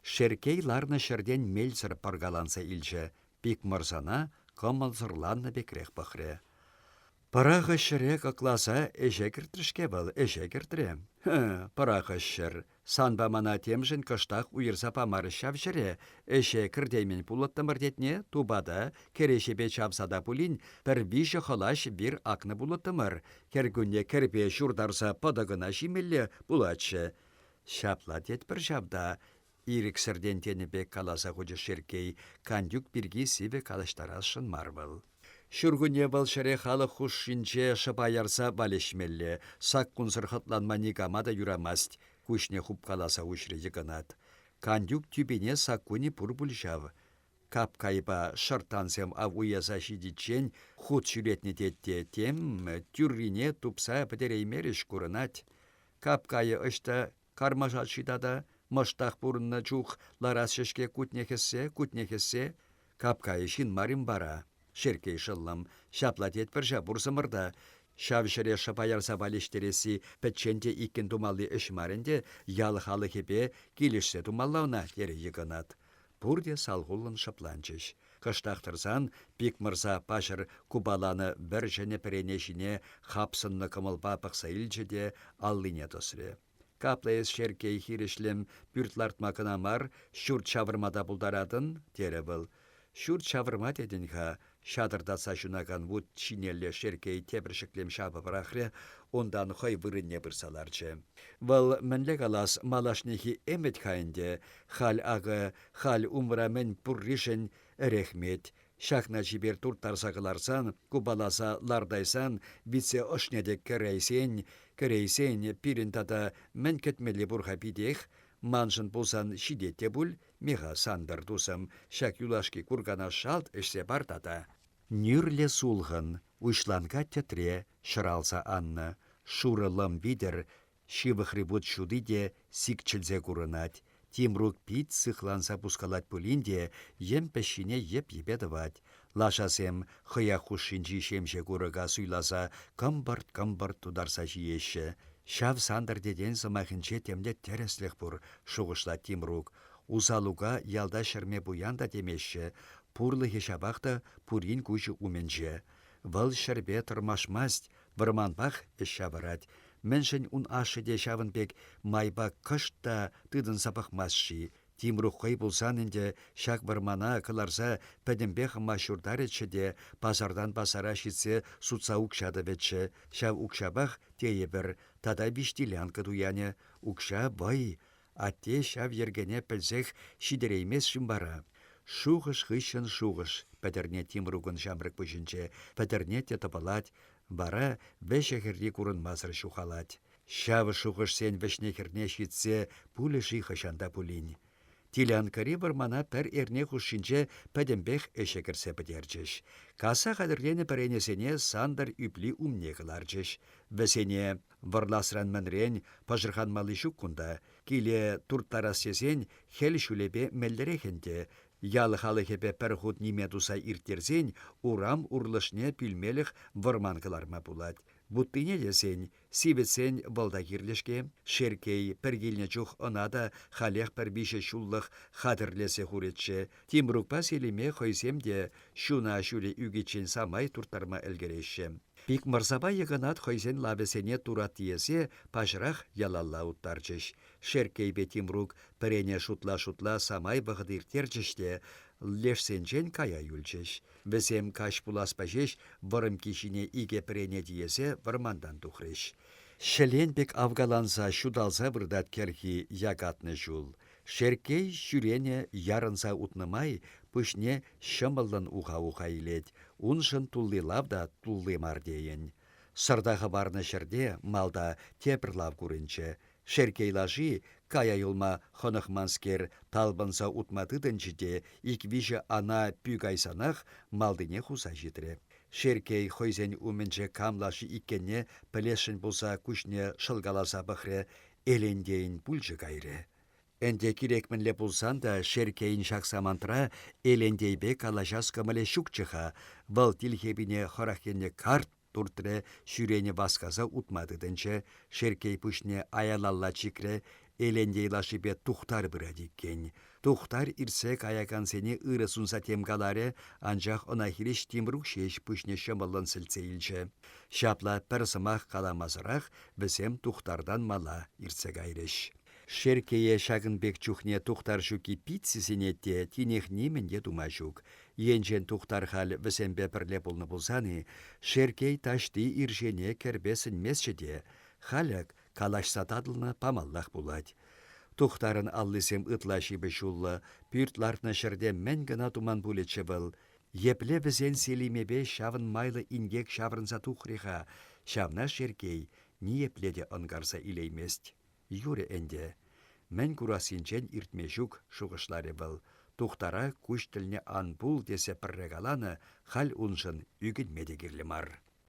Шерккей ларнӑ ҫӗртен мелсӗр пӑркаланса илчӗ, Пикмӑрсана кӑмӑлсӑрланнӑ пекрех пӑхрӗ. Пӑрахӑҫ ҫӗре кӑкласа ӗҫе кӗртрӗ-ҫке вӑл, ӗҫе кӗртрӗ. Хы, пӑрахӑҫ ҫӗр, санпа мана темшӗн кӑштах уйӑрса памарӗҫ ҫав ҫӗре, ӗҫе кӗртеймен пулӑттӑмӑр тетне, тупата, кӗреҫепе чавса та пулин, пӗр виҫӗ хӑлаҫ вир акнӑ пулӑттӑмӑр, кӗркунне кӗрпе ҫуртарса пӑтӑ кӑна ҫимелле пулатчӗ. Ҫапла тетпӗр ҫав та, ирӗксӗртен тенӗ пек каласа хучӗ Шерккей, Кантюк пирки сивӗ калаҫтарасшӑн мар вӑл. Ҫуркунне вӑл ҫӗре халӑх хушшинче шӑпа ярса валеҫмелле, саккунсӑр хӑтланма никама та юрамасть, куҫне хупкаласа уҫрӗ Йӑкӑнат. Кантюк тӳпине саккунӗ пур пуль ҫав. Капкайпа шӑрттансем ав уяса ҫитиччен хут ҫӳретнӗ тет те, тем, тӳррине тупса пӗтереймерӗҫ курӑнать. Капкайӗ ӑҫта кармашать-ши тата? Мӑштах пурӑннӑ чух ларас-ҫке кутне хӗссе, кутне хӗссе. Капкайӗ ҫын мар-им вара? Шерккей шӑллӑм, ҫапла тетпӗр ҫав пурсӑмӑр та. Ҫав ҫӗре шӑпа ярса валеҫтересси пӗччен те иккӗн тумалли ӗҫ мар ӗнтӗ, ял халӑхӗпе килӗшсе тумалла ӑна, терӗ Йӑкӑнат. Пурте салхуллӑн шӑпланчӗҫ. Кӑштах тӑрсан Пикмӑрса паҫӑр купаланӑ вӗр-ҫӗнӗ пӗрене ҫине хапсӑннӑ кӑмӑлпа пӑхса илчӗ те аллине тӑсрӗ. Капла эс Шерккей хирӗҫлӗм пӳрт лартма кӑна мар, ҫурт ҫавӑрма та пултаратӑн, терӗ вӑл. Ҫурт ҫавӑрма тетӗн-ха, ҫатӑртатса ҫунакан вут ҫинелле Шерккей тепӗр ҫӗклем ҫапӑ пӑрахрӗ, унтан хӑй вырӑнне пырса ларчӗ. Вӑл, мӗнле калас, малашнехи ӗмӗт-ха ӗнтӗ, халь акӑ, халь умра мӗн пурришӗн ӗрехмет, ҫакна чипер турттарса кӑларсан, купаласа лартайсан, витсе ӑшне те кӗрейсен, кӗрейсен, пирӗн тата мӗн кӗтмелли пур-ха питех, маншӑн пулсан ҫитет те пуль, Миха, Сантӑр тусӑм, ҫак юлашки куркана шалт ӗҫсе пар тата. Нӳрлӗ сулхӑн, уҫланка тӗтре ҫӑралса аннӑ, шурӑ лӑм витӗр ҫывӑхри вут ҫути те сикчӗлсе курӑнать. Тимрук пит сыхланса пускалать пулин те йӗм пӗҫҫине йӗп-йӗпе тӑвать. Лашасем хӑях хушшинчи ҫемҫе курӑка суйласа кӑмпӑрт-кӑмпӑрт тутарса ҫиеҫҫӗ. Ҫав Сантӑр тетен сӑмахӗнче темле тӗрӗслӗх пур, шухӑшлать Тимрук. Усалука ялта ҫӗрме пуян та темеҫҫӗ, пурлӑхӗ ҫапах та пурин куҫӗ умӗнче. Вӑл ҫӗрпе тӑрмашмасть, вӑрманпах ӗҫ ҫавӑрать. Мӗншӗн ун ашшӗ те ҫавӑн пек майпа кӑшт та тытӑнса пӑхмасть-ши? Тимрук хӑй пулсан ӗнтӗ ҫак вӑрмана кӑларса пӗтӗмпех ӑма ҫуртарӗччӗ те пасартан пасара ҫитсе сутса укҫа тӑвӗччӗ. Ҫав укҫапах, тейӗпӗр, тата виҫ делянка туянӗ. Укҫа вӑй. Атте ҫав йӗркене пӗлсех ҫитереймест-шим вара? Шухӑш хыҫҫӑн шухӑш пӗтӗрне Тимрукӑн ҫамрӑк пуҫӗнче, пӗтӗрнет те тӑпӑлать, вара вӗҫӗ-хӗрри курӑнмасӑр ҫухалать. Ҫав шухӑшсен вӗҫне-хӗрне ҫитсе пулӗ-ши хӑҫан та пулин. Тилянкӑри вӑрмана пӗр эрне хушшинче пӗтӗмпех ӗҫе кӗртсе пӗтерчӗҫ. Касса хатӗрленӗ пӗренесене Сантӑр ӳпли умне кӑларчӗҫ. Вӗсене вӑрласран-мӗнрен пӑшӑрханмалли ҫук кунта. Киле турттарас тесен хӗл ҫулӗпе меллӗрех ӗнтӗ. Ял халӑхӗпе пӗр хут ниме туса ирттерсен урам урлӑшне пӳлмелӗх вӑрман кӑларма пулать. Вуттине тесен, сивӗтсен вӑл та кирлӗ-ҫке. Шерккей пӗр килнӗ чух ӑна та халех пӗр виҫӗ ҫуллӑх хатӗрлесе хурӗччӗ. Тимрукпа Селиме хӑйсем те ҫуна ҫулӗ ӳкиччен самай турттарма ӗлкӗреҫҫӗ. Пикмӑрсапа Йӑкӑнат хӑйсен лавӗсене турат тиесе паҫӑрах ялалла уттарчӗҫ. Шерккейпе Тимрук пӗрене шутла-шутла самай вӑхӑт ирттерчӗҫ те лешсенчен кая юлчӗҫ. Вӗсем каҫ пуласпа ҫеҫ вӑрӑмкки ҫине икӗ пӗрене тиесе вӑрмантан тухрӗҫ. Ҫӗлен пек авкаланса ҫуталса выртать кӗрхи якатнӑ ҫул. Шерккей ҫӳренӗ ярӑнса утнӑ май пуҫне ҫӑмӑллӑн уха-уха илет, уншӑн тулли лав та тулли мар тейӗн. Сӑрта хӑпарнӑ ҫӗрте малта тепӗр лав курӑнчӗ. Шерккей лаши, кая юлма хӑнӑхманскер, талпӑнса утма тытӑнчӗ те ик-виҫӗ ана пӳ кайсанах малтине хуса ҫитрӗ. Шерккей хӑйсен умӗнче кам лаши иккенне пӗлесшӗн пулса куҫне шӑлкаласа пӑхрӗ, Элентейӗн пулчӗ кайрӗ. Ӗнтӗ кирек мӗнле пулсан та Шерккейӗн ҫак самантра Элентейпе калаҫас кӑмӑлӗ ҫукчӗ-ха, вӑл тилхепине хӑрах енне карт туртрӗ, ҫӳренӗ васкаса утма тытӑнчӗ, Шерккей пуҫне аялалла чикрӗ, Элентей лашипе Тухтар пырать иккен. Тухтар иртсе каякансене ырӑ сунса тем каларӗ, анчах ӑна хирӗҫ Тимрук ҫеҫ пуҫне ҫӑмӑллӑн сӗлтсе илчӗ. Ҫапла пӗр сӑмах каламасӑрах вӗсем Тухтартан мала иртсе кайрӗҫ. Шерккее ҫакӑн пек чухне Тухтар ҫукки пит сисӗнет те тинех нимӗн те тума ҫук. Енчен Тухтар халь вӗсемпе пӗрле пулнӑ пулсан-и, Шерккей таҫти ирҫене кӗрпе сӗнместчӗ те, халь ак калаҫса татӑлнӑ памаллах пулать. Тухтарӑн аллисем ытла ҫыпӑҫуллӑ, пӳрт лартнӑ ҫӗрте мӗн кӑна туман пулӗччӗ вӑл. Епле вӗсен Селимепе ҫавӑн майлӑ инкек ҫаврӑнса тухрӗ-ха, ҫавна Шерккей ниепле те ӑнкарса илеймест. Юрӗ ӗнтӗ. Мӗн курассинчен иртме ҫук, шухӑшларӗ вӑл. Тухтара куҫ тӗлне ан пул тесе пӗрре каланӑ, халь уншӑн ӳкӗнме те кирлӗ мар.